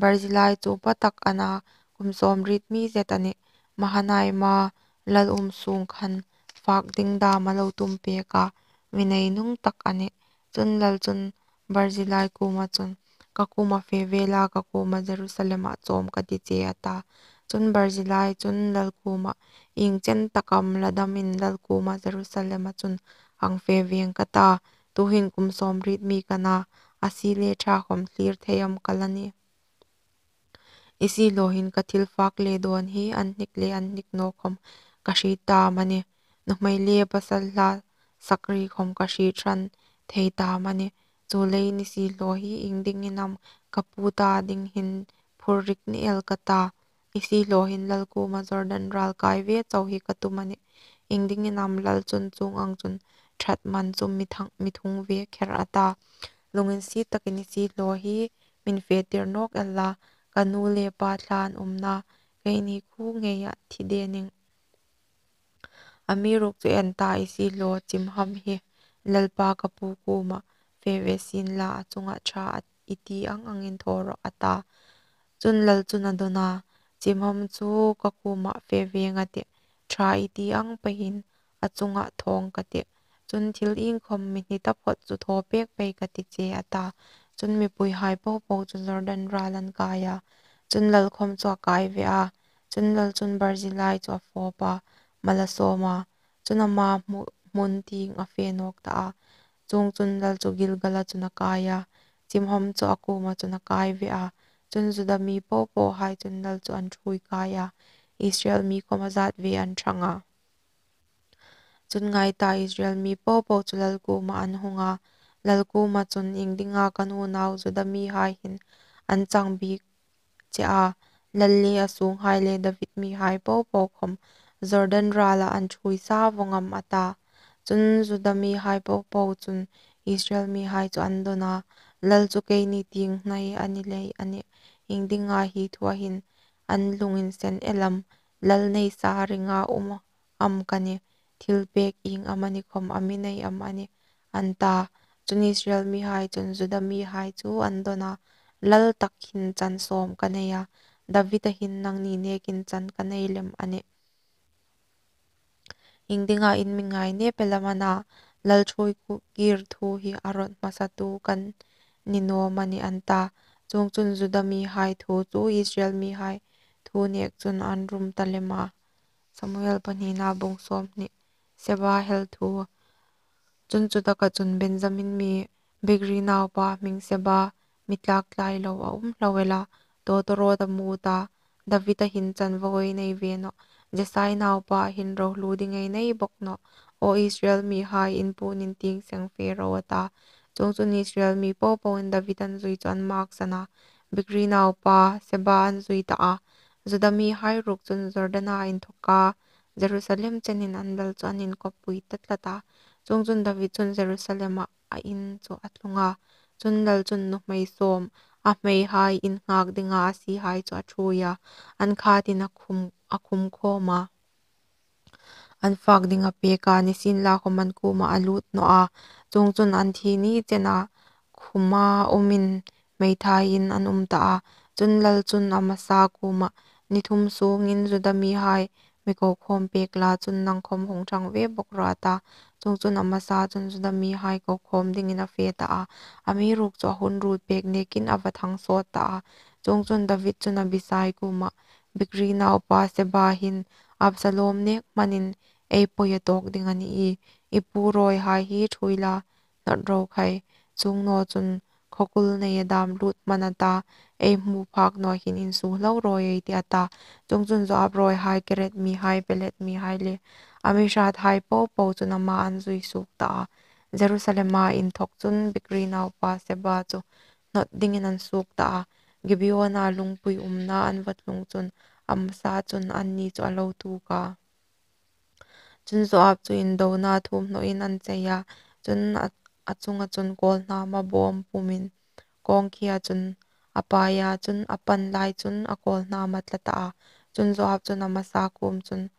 Barzillai chu upa tak a na, kum sawmriet mi zet a nih. Mahanaima lal um sung khan fak ding dam a lo tum pek a, mi nei nung tak a nih. Chun lal chun Barzillai kuoma chun, ka kuoma fe ve la, ka kuoma Jerusalema chawm ka ti che, a ta. Chun Barzillai chun lal kuomah, ieng chen tak am la damin lal kuoma Jerusalema chun hang fe veng ka ta, tuhin kum sawmriet mi ka na, a sie le ṭha khawm thlir thei am ka la ni? I siehlaw hin ka thil fak le dawn hi an hnik le an hnik naw khawm ka hriet ta am a nih? Nuhmei le pasal hla sakri khawm ka hriet hran thei ta am a nih? Chuleiin i siehlaw hi ieng dingin am ka pu ta ding hin phur rik ni el ka ta? I siehlaw hin lal kuoma Jordan ral kai ve chau hi ka tum a nih. Ieng dingin am lal chun chuong ang chun ṭhat man chu mi thang, mi thung ve kher, a ta. Lunginsiet takin i siehlaw hi min fetir nawk el la, ka nu le pa thla an umna keini khuo ngeia thi de ning. Amiruokchu en ta, i siehlaw Chimham hi lalpa ka pu kuoma fe ve sien la, a chunga ṭha i ti ang angin thaw rawh, a ta. Chun lal chun a dawn a, Chimham chu ka kuoma fe veng a tih, ṭha i ti ang peiin a chunga thawng ka tih. Chun thil iengkhawm mi hni taphawt chu thaw pek pei ka ti che, a ta. Chun mipuihai po po chu Jordan ral an kai a, chun lal khawm chu a kai ve a. Chun lal chun Barzillai chu a fawp a, mal a sawm a, chun ama hmu-, hmun tieng a fe nawk ta a. Chuongchun lal chu Gilgala chun a kai a, Chimham chu a kuoma chun a kai ve a. Chun Juda mi po pohai chun lal chu an ṭhuoi kai a, Israel mi khawm a zat ve an ṭhang a. Chun ngai ta, Israel mi po po chu lal kuoma an hung a, lal kuoma chun, ieng dinga ka unau Juda mihai hin an chang bik che a, lal le a sunghai le David mihai po po khawm Jordan rala an ṭhuoi sa vawng am, a ta. Chun Juda mihai po po chun Israel mihai chu an dawn a, lal chu keini tieng hnai a ni lei a nih, ieng dinga hi thua hin an lunginsen el am, lal nei sa ringa um am ka nih, thil pek ieng amani khawm a mi nei am a nih, an ta. Chun Israel mihai chun Juda mihai chu an dawn a, lal tak hin chan sawm ka nei a, Davida hin nangni nekin chan ka nei lem a nih. Ieng dinga in mi ngainep el am a na, lal ṭhuoi kir thu hi a rawt hmasatu kan ni naw am a nih, an ta. Chuongchun Juda mihai thu chu Israel mihai thu nek chun an rum ta lem a. Samuel pahnina bung sawmhni. Seba hel thu. Chun chutaka chun Benjamin mi Bikri naupa hming Seba, mi tlak tlai lo a um hlauh el a, tawtawrawt a mut a, Davida hin chanvo ei nei ve nawh, Jesai naupa hin ro hlu ding ei nei bawk nawh, aw Israel mihai, in puon in tieng seng fe ro, a ta. Chuongchun Israel mi po poin David an zui chu an maksan a, Bikri naupa Seba an zui ta a, Juda mihai ruok chun Jordana inthoka Jerusalem chenin an lal chu an inkawppui ta tlat a. Chuongchun David chun Jerusalema a in chu a tlung a. Chun lal chun nuhmei sawm a hmeihai innghak dinga a sihai chu a ṭhuoi a, an khatin a khum, a khum khawm a, an fak ding a pek a, nisienlakhawm an kuoma a lut naw a. Chuongchun an thi ni chena khuma umin hmeithaiin an um ta a. Chun lal chun Amasa kuoma, "Ni thum sungin Juda mihai mi ko khawm pek la, chun nang khawm hung ṭhang ve bawk rawh," a ta. Chuongchun Amasa chun Juda mihai ko khawm dingin a fe ta a, amiruokchu a hun ruot pek nekin a va thang sawt ta a. Chuongchun David chun Abisai kuoma, "Bikri naupa Seba hin Absalom nek hmanin ei pawi a tawk ding a nih. I pu rawihai hi ṭhuoi la, hnawt ro khai. Chuong naw chun khawkul neia dam lut hman a ta, ei hmu phak naw hin insuo hlo rawi ei tih," a ta. Chuongchun Joab rawihai, Kereth mihai, Peleth mihai le a mi hrathai po po chun ama an zui suok ta a. Jerusalema inthok chun Bikri naupa Seba chu hnawt dingin an suok ta a. Gibeona lungpui umna an va tlung chun Amasa chun anni chu a lo tuok a. Chun Joab chu indona thum hnawin an chei a. Chun a, a chunga chun kawlhnama bawm pumin kawngkhia chun a pai a, chun a pan lai chun a kawlhnama tla ta a. Chun Joab chun Amasa kuom chun,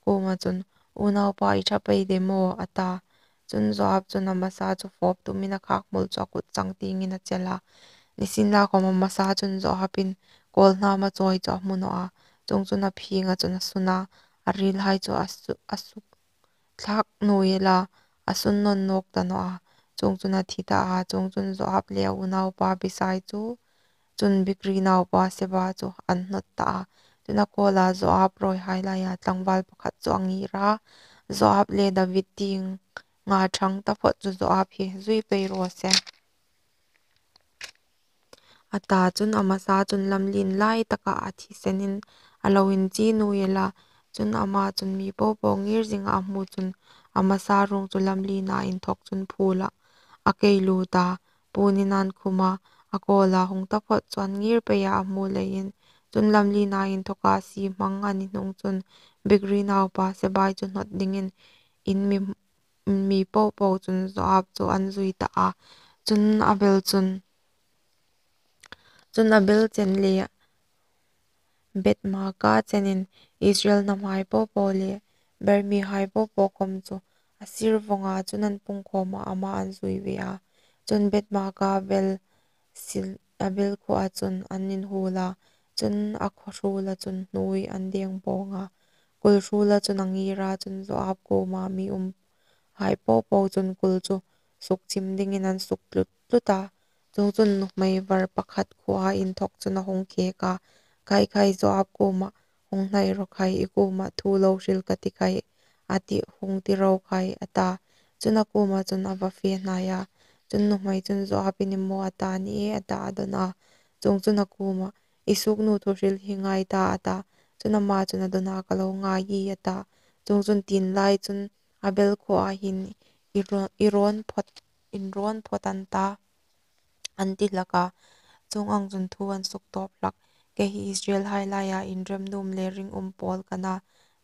kuoma chun, "Unaupa, i ṭha pei de maw?" a ta. Chun Joab chun Amasa chu fawp tumin a khakmul chu a kut chang tiengin a chel a. Nisienlakhawm Amasa chun Joabin kawlhnama chawi chu a hmu naw a. Chuongchun a phinga chun a sun a, a rilhai chu a su-, a suk thlak nuoi ela, a sun nawn nawk ta naw a. Chuongchun a thi ta a. Chuongchun Joab le a unaupa Abisai chu chun Bikri naupa Seba chu an hnawt ta a. Chun a kawla Joab rawihai laia tlangval pakhat chu a ngir a, "Joab le David tienga ṭhang taphawt chu Joab hi zui pei raw se," a ta. Chun Amasa chun lamlien lai taka a thisenin a lo inchi nuoi ela. Chun ama chun mi po po ngir zinga a hmu chun Amasa ruong chu lamliena inthok chun phula a kei lut a, puonin an khum a, a kawla hung taphawt chu an ngir pei a, a hmu leiin. Chun lamliena inthoka sie hmang a ni hnung chun Bikri naupa Sebai chu hnawt dingin in mi, mi po po chun Joab chu an zui ta a. Chun a bel chun, chun a bel chen le Beth-maaka chenin Israel hnamhai po po le ber mihai po po khawm chu a sir vawnga chun an pungkhawm a, ama an zui ve a. Chun Beth-maaka bel sil, a bel khuoa chun an inhuol a, chun a khaw hrula chun hnuoi an deng bawng a, kul hrula chun a ngir a. Chun Joab kuoma mi umhai po po chun kul chu suk chim dingin an suk tlut tlut a. Chuongchun nuhmei var pakhat khuoa inthok chun a hung khek a, "Khai khai, Joab kuoma hung hnai rawh khai, i kuoma thu lo hril ka ti khai, a ti, hung ti ro khai," a ta. Chun a kuoma chun a va fe hnai a. Chun nuhmei chun, "Joab i ni maw?" a ta. "Ni e," a ta, a dawn a. Chuongchun a kuoma, "I suoknu thuhril hi ngai ta," a ta. Chun ama chun a dawn a, "Ka lo ngai ie," a ta. Chuongchun tienlai chun a bel khuoa hin i ro-, i rawn phawt, in rawn phawt an ta, an ti hlak a. Chuong ang chun thu an suk tawp hlak, "Kei hi Israelhai laia inrem nuom le ringum pawl ka na,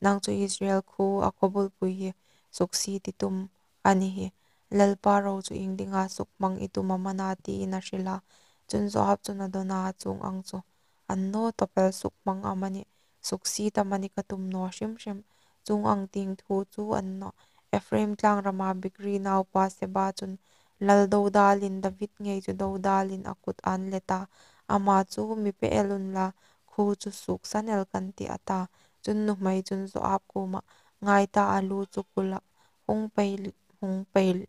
nang chu Israel khuo a khaw bulpui hi suksiet i tum a ni hi. Lalpa ro chu ieng dinga sukhmang i tum am a na?" tiin a hril a. Chun Joab chun a dawn a, "Chuong ang chu an naw tawp el, sukhmang amanih, suksiet amanih ka tum naw hrim hrim. Chuong ang tieng thu chu an naw. Ephraim tlangrama Bikri naupa Seba chun lal dodalin David ngei chu dodalin a kut an let a, ama chu mi pe el unla, khuo chu suoksan el kan tih," a ta. Chun nuhmei chun Joab kuoma, "Ngai ta, a lu chu kula hung pei, hung pei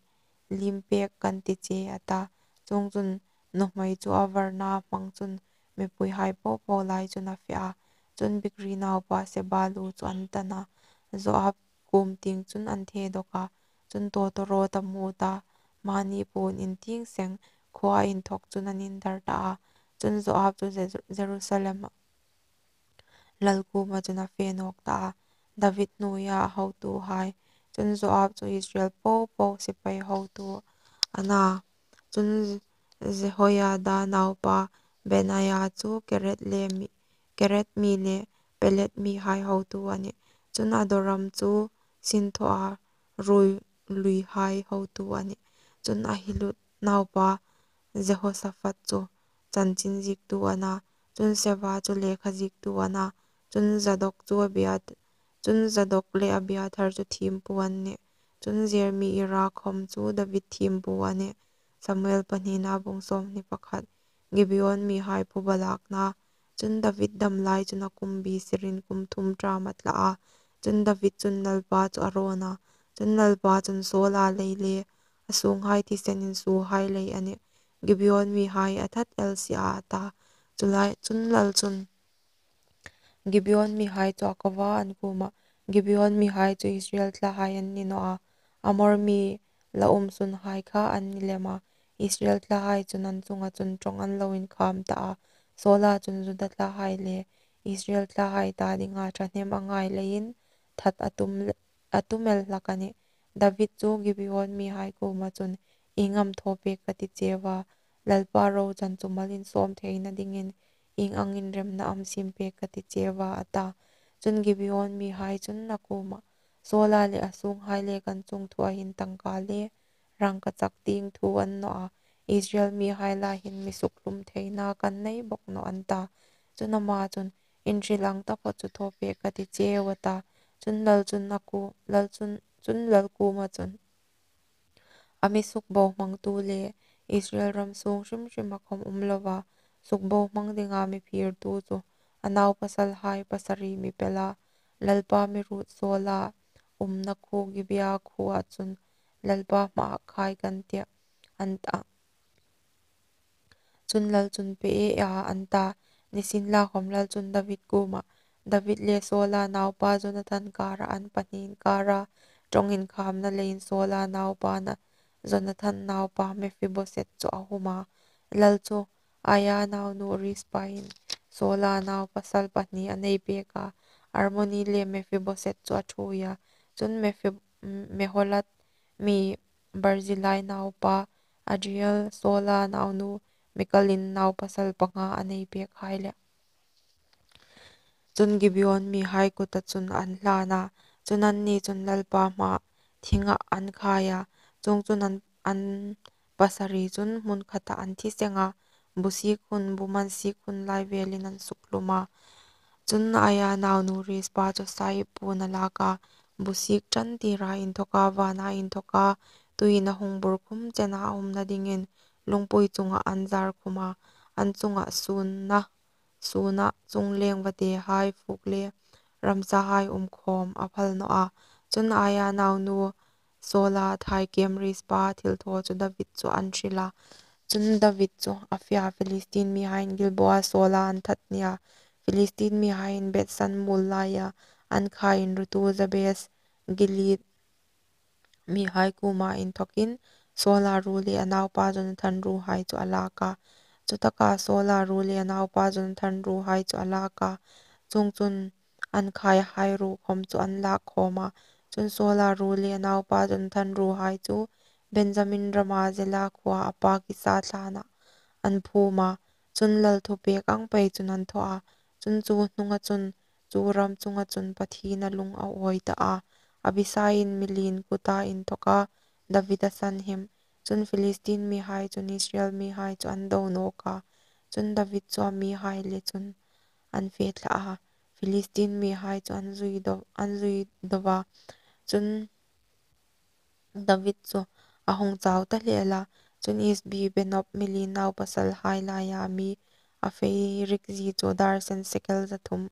lim pek kan ti che," a ta. Chuongchun nuhmei chu a varna hmang chun mipuihai po po lai chun a fe a. Chun Bikri naupa Seba lu chu an tan a, Joab kuom tieng chun an the dawk a. Chun tawtawrawt a mut a, mani puon in tieng seng khuoa inthok chun an indar ta a. Chun Joab chu Jeru-, Jerusalem lal kuoma chun a fe nawk ta a, David hnuoia a hotuhai. Chun Joab chu Israel po po sipai hotu a na. Chun Jehoiada naupa Benaia chu Kereth le mi, Kereth mi le Pelet mihai hotu a nih. Chun Adoram chu sinthawa ruoi luihai hotu a nih. Chun Ahilud naupa Jehosaphat chu chanchin ziektu a na. Chun Seva chu lekha ziektu a na. Chun Zadok chu Abiat-, chun Zadok le Abiathar chu thiempu an nih. Chun Zer mi Ira khom chu David thiempu a nih. Samuel pahnina bung sawmhni pakhat. Gibeon mihai phuba lakna. Chun David dam lai chun a kum bisirin kum thum ṭam a tla a. Chun David chun Lalpa chu a rawn a. Chun Lalpa chun Saula lei le a sunghai thisen insuohai lei a nih. Gibeon mihai a that el si a, a ta. Chulai chun lal chun Gibeon mihai chu a ko a, an kuomah, Gibeon mihai chu Israel thlahai an ni naw a, Amor mi la um sunhai kha an ni lem a. Israel thlahai chun an chunga chun ṭawng an lo inkham ta a. Saula chun Juda thlahai le Israel thlahai ta dinga ṭhahnem a ngai leiin that a tum le-, a tum el hlak a nih. David chu Gibeon mihai kuoma chun, Ieng am thaw pek ka ti cheu a, Lalpa rochan chu mal insawm theina dingin ieng angin remna am siem pek ka ti cheu a, a ta. Chun Gibeon mihai chun a kuomah, Saula le a sunghai le kan chungthua hin tangka le rangkachak tieng thu a ni naw a, Israel mihai lai hin mi sukhlum theina kan nei bawk nawh, an ta. Chun ama chun, In hril ang taphawt chu thaw pek ka ti cheu, a ta. Chun lal chun a ku-, lal chun, chun lal kuoma chun, A mi sukbohmangtu le Israel ram sung hrim hrima khom um lova sukbohmang dinga mi phirtu chu a naupasalhai pasari mi pela Lalpa mi ruot Saula umna khuo Gibea khuoa chun Lalpa hmaa khai kan tih, an ta. Chun lal chun, Pe e a, an ta. Nisienlakhom lal chun David kuomah, David le Saula naupa Jonathan kara an pahni inkara ṭawng inkhamna leiin Saula naupa na Jonathan naupa Mephiboset chu a hum a. Lal chu Aia naunu Rizpain Saula naupasal pahni a nei pek a, Armoni le Mephiboset chu a ṭhuoi a. Chun Mephi-, Meholat mi Barzillai naupa Adriel, Saula naunu Mikal in naupasal panga a nei pek hai le. Chun Gibeon mihai kuta chun an hlan a, chun anni chun Lalpa hmaa thinga an khai a, chuongchun an, an pasari chun hmun khata an thi seng a, busik hun, buman sik hun lai velin an sukhlum a. Chun Aia naunu Rizpa chu saiip puon a lak a, busik ṭan tira inthoka vana inthoka tuiin a hung bur khum chena a umna dingin lungpui chunga an zar khum a, an chunga sunna, suna chungleng vatehai fuk le ramsahai um khom a phal naw a. Chun Aia naunu Saula thaikem Rizpa thilthaw chu David chu an hril a. Chun David chu a fe a, Philistin mihaiin Gilboa Saula an that nia, Philistin mihaiin Bethsan muol laia an kha inrutu Jabes Gilead mihai kuoma inthokin Saula ru le a naupa Jonathan ruhai chu a lak a. Chutaka Saula ru le a naupa Jonathan ruhai chu a lak a. Chuongchun an khaihai ru khom chu an lak khawm a. Chun Saula ru le a naupa Jonathan ruhai chu Benjamin rama Zela khuoa a pa Kisa thlana an phum a. Chun lal thupek ang pei chun an thaw a. Chun chu hnunga chun chu ram chunga chun Pathien a lung a awi ta a. Abisaiin mi lien kuta inthoka David a sanhim. Chun Philistin mihai chun Israel mihai chu an do nawk a. Chun David chu a mihai le chun an fe thla a. Philistin mihai chu an zui do, an zui do va. Chun David chu a hung chau ta hle a. Chun Isbi Benob mi lien naupasalhai laia mi a fei rikzi chu darsen sekel za thum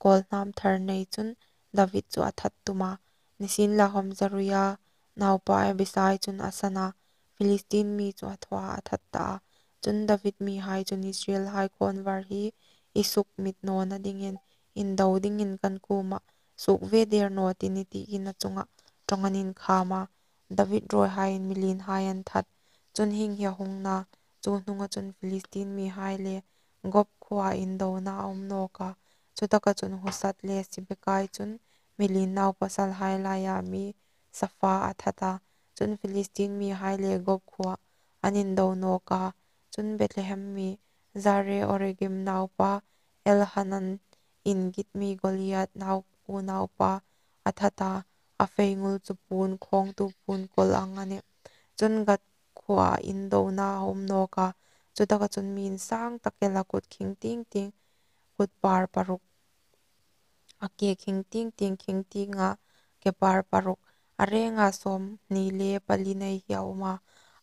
kawlhnam thar nei chun David chu a that tum a. Nisienlakhom Zeruia naupa Abisai chun a san a, Philistin mi chu a thaw a, a that ta a. Chun David mihai chun Israelhai khawnvar hi i sukmit nawna dingin indo dingin kan kuomah suok ve der naw ti ni tiin a chunga ṭawng an inkham a. David ruolhaiin mi lienhai an that. Chun hieng hi a hung na, chu hnunga chun Philistin mihai le Gob khuoa indona a um nawk a. Chutaka chun Husat le Sibekai chun mi lien naupasalhai laia mi Sapha a that a. Chun Philistin mihai le Gob khuoa an indo nawk a. Chun Bethlehem mi Zare Oregim naupa Elhanan in Git mi Goliath nau, unaupa a that a, a fei ngul chu puon khawngtu puon kawl ang a nih. Chun Gath khuoa indona a um nawk a, chutaka chun mi insang tak el a, kut khing ting ting, kut par paruk, a ke khing ting ting, khing tinga ke par paruk, a renga sawmhni le pali nei hi a um a,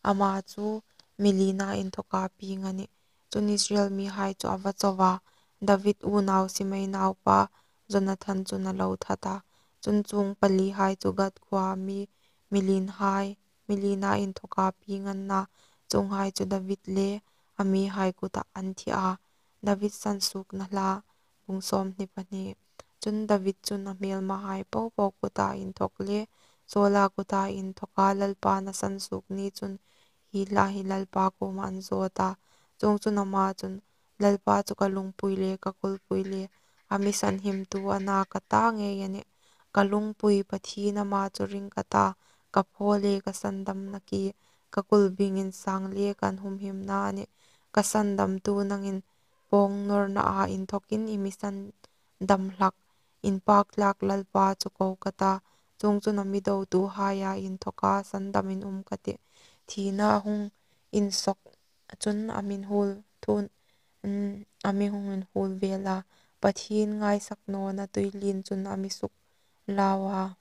ama chu mi lina inthawka pieng a nih. Chun Israel mihai chu a va cho a, David unau Simei naupa Jonathan chun a lo that a. Chun chuong palihai chu Gath khuoa mi, mi linhai, mi lina inthawka pieng an na, chuonghai chu David le a mihai kutah an thi a. David Sansuokna Hla, bung sawmhni pahni. Chun David chun a hmelmahai popo kuta inthawk le Saula kuta inthawka Lalpa a sansuok ni chun hi hla hi Lalpa kuoma an zawt a. Chuongchun ama chun, Lalpa chu ka lungpui le ka kulpui le a mi sanhimtu a na ka ta ngei a nih. Ka lungpui Pathien ama chu ring ka ta, ka phaw le ka sandamna ki, ka kulbing insang le ka humhimna a nih. Ka sandamtu nangin pawng nawrnaa inthawkin i mi sandam hlak, inpak hlak Lalpa chu ko ka ta, chuongchun a mi dotuhaia inthawka sandamin um ka tih. Thina a hung insawk chun a mi inhuol thun, mm, a mi hung inhuol vel a, Pathien ngaisak nawna tuilien chun a mi suk lau a.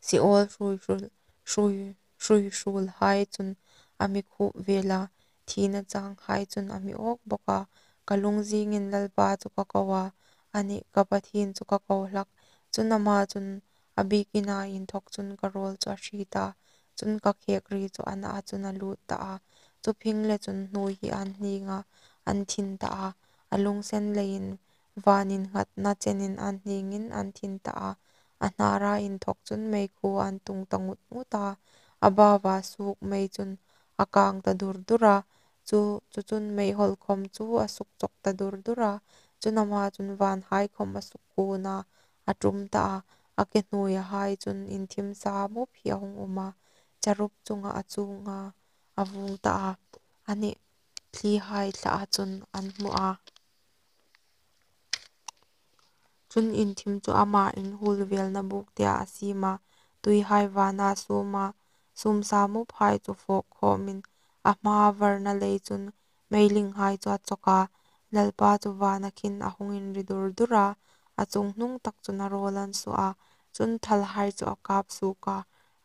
Seol hrui hrul, hrui, hrui hrulhai chun a mi khup vel a, thina changhai chun a mi awk bawk a. Ka lungzingin Lalpa chu ka ko a, a nih ka Pathien chu ka ko hlak. Chun ama chun a biekina inthawk chun ka rawl chu a hriet a, chun ka khek ri chu a naa chun a lut ta a. Chu phingle chun hnuoi hi an hning a, an thin ta a, a lungsen leiin van innghatna chenin an hningin an thin ta a. A hnara inthawk chun meikhu an tung ta ngut ngut a, a baua suok mei chun a kang ta dur dur a, chu, chu chun meihawl khawm chu a suk chawk ta dur dur a. Chun ama chun vanhai khawm a suk kun a, a tum ta a, a ke hnuoiahai chun inthim sa mup hi a hung um a, cherub chunga a chuong a, a vuong ta a, a nih, thlihai thlaa chun an hmu a. Chun inthim chu ama inhuol velna buktia a siem a, tuihai vana sum a, sum sa muphai chu fawk khawmin a hma varna lei chun meilinghai chu a chawk a, Lalpa chu vana khin a hung inri dur dur a, a chunghnung tak chun a rawl an suo a, chun thalhai chu a kap suok a,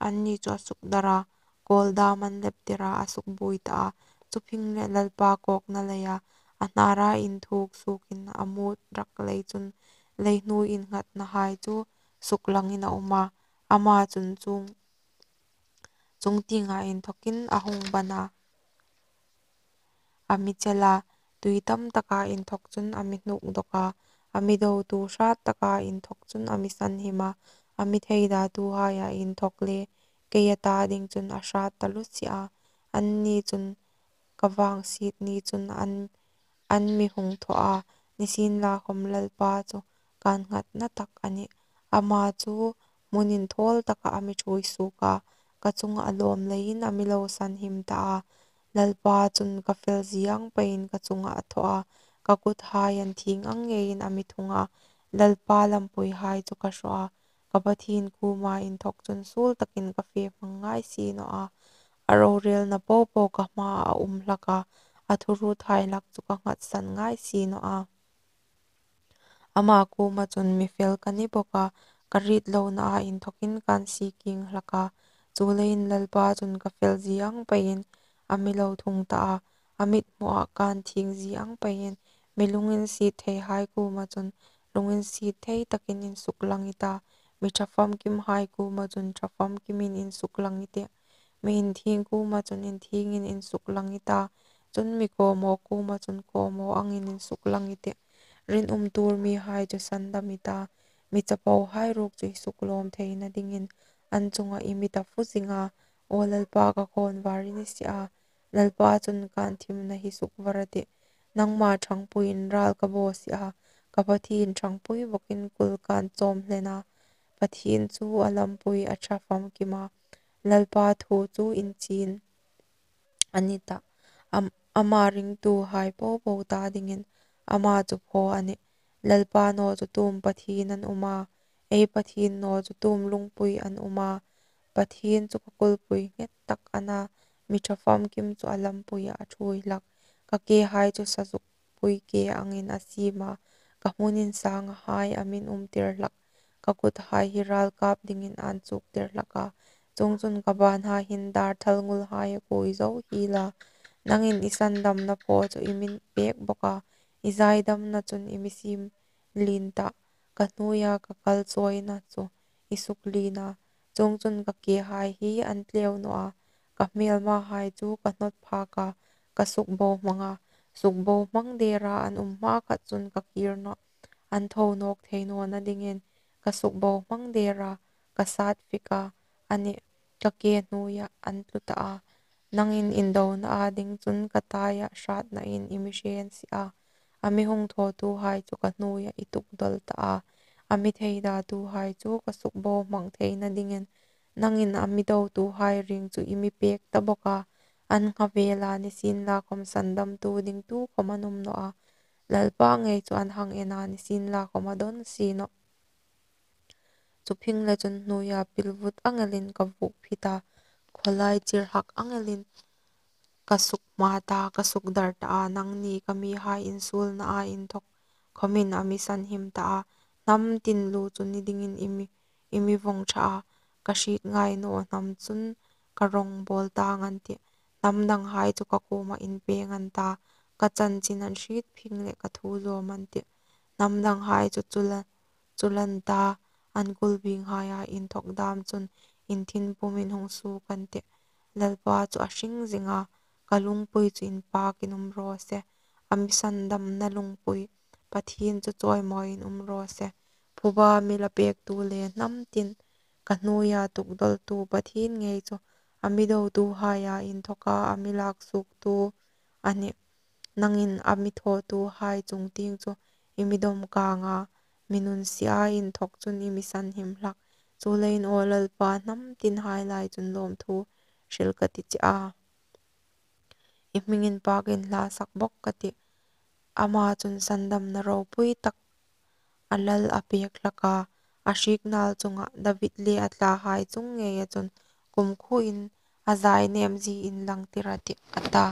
anni chu a suk dar a, kawl dam an leptir a, a suk buoi ta a, chu phingle Lalpa kawkna leia a hnara inthuk suokin a mut rak lei chun leihnuoi innghatnahai chu suklangin a um a, ama chun chung, chung tienga inthawkin a hung ban a, a mi chel a, tui tam taka inthawk chun a mi hnuk dawk a, a mi dotu hrat taka inthawk chun a mi sanhim a, a mi theidatuhaia inthawk le kei a ta ding chun a hrat taluo si a, anni chun ka vangsiet ni chun an, an mi hung thaw a, nisienla khawm Lalpa chu ka innghatna tak a nih. Ama chu hmun inthawl taka a mi ṭhuoi suok a, ka chunga a lawm leiin a mi lo sanhim ta a. Lalpa chun ka fel zie ang peiin ka chunga a thaw a, ka kuthai an thieng ang ngeiin a mi thung a. Lalpa lampuihai chu ka hraw a, ka Pathien kuoma inthawk chun suol takin ka fe hmang ngai si naw a. A rorelna popo ka hmaa a um hlak a, a thuruothai hlak chu ka nghatsan ngai si naw a. Ama kuoma chun mi fel ka ni bawk a, ka ritlonaa inthawkin kan sie kieng hlak a. Chuleiin Lalpa chun ka fel zie ang peiin a mi lo thung ta a, a mithmuah kan thieng zie ang peiin mi lunginsiet theihai kuoma chun lunginsiet thei takin insuklang i ta, mi ṭha famkimhai kuoma chun ṭha famkimin insuklang i tih. Mi inthieng kuoma chun inthiengin insuklang i ta, chun mi kawmaw kuoma chun kawmaw angin insuklang i tih. Rinum tuor mihai chu sandam i ta, mi chapohai ruok chu i suklawm theina dingin an chunga i mit a fu zing a. Aw Lalpa, ka khawnvar i ni si a, Lalpa chun kan thimna hi sukvar a tih. Nangma ṭhangpuiin ral ka baw si a, ka Pathien ṭhangpui bawkin kul kan chawm hlen a. Pathien chu a lampui a ṭha famkim a, Lalpa thu chu inching a ni ta. Am-, ama ringtuhai popo ta dingin ama chu phaw a nih. Lalpa naw chu tu am Pathien an um a? Ei Pathien naw chu tu am lungpui an um a? Pathien chu ka kulpui nghet tak a na, mi ṭha famkim chu a lampuiah a ṭhuoi hlak. Ka kehai chu sazukpui ke angin a siem a, ka hmun insangahai a min umtir hlak. Ka kuthai hi râlkâp dingin ân chuktir hlak a, chuongchun ka bânhai hin dâr thalngulhai a kuoi zo hiel a. Nangin i sandamna phaw chu i mi pêk bawk a, i zaidamna chun i mi siem lien tah. Ka hnuoia ka kal chawina chu i suklien a, chuongchun ka kehai hi an tleu naw a. Ka hmêlmahai chu ka hnawt phâk a, ka sukbohmang a, sukbohmang dêra an um hmakhat chun ka kîr nawh. An tho nâwk thei nawna dingin ka sukbohmang dêr a, ka sât fik a, anih, ka ke hnuoiah an tlu ta a. Nangin indonaa ding chun ka taiah hrâtnain i mi hrên si a, a mi hung thawtuhai chu ka hnuoiah i tukdawl ta a. A mi theidatuhai chu ka sukbohmang theina dingin nangin a mi dotuhai ring chu i mi pêk ta bawk a. An nghavêla nisienlakhawm sandamtu ding tukhawm an um naw a, Lalpa ngei chu an hang en a, nisienlakhawm a dawn si nawh. Chu phingleh chun hnuoia pilvut ang elin ka vuok phit a, khawlai chirhak ang elin ka sukhma ta, ka sukdar ta a. Nangni ka mihai insuolnaa inthawk khawmin a mi sanhim ta a. Hnam tin lu chu ni dingin i mi, i mi vawng ṭha a, ka hriet ngai naw hnam chun ka rawngbâwl tâng an tih. Hnam danghai chu ka kuomah inpêng an ta, ka chanchin an hriet phingleh ka thu zâwm an tih. Hnam danghai chu chu la, chu la an ta, an kulbînghaia inthawk dâm chun inthin pumin hung suok an tih. Lalpa chu a hring zing a, ka lungpui chu inpâkin um raw se. A mi sandamna lungpui Pathien chu chawimawiin um raw se. Phuba mi la pêktu le hnam tin ka hnuoia tukdawltu Pathien ngei chu, a mi dotuhaia inthawka a mi lâksuoktu a nih. Nangin a mi thawtuhai chungtieng chu i mi dawm kâng a, mi nunsiea inthawk chun i mi sanhim hlak. Chuleiin aw Lalpa, hnam tinhai lai chun lâwmthu hril ka ti che a, i hming inpâkin hla sak bawk ka tih. Ama chun sandamna ropui tak a lal a pêk hlak a, a hriek nâl chungah David le a thlahai chung ngeia chun kumkhuoin a zainêmzie inlangtir a tih, a ta.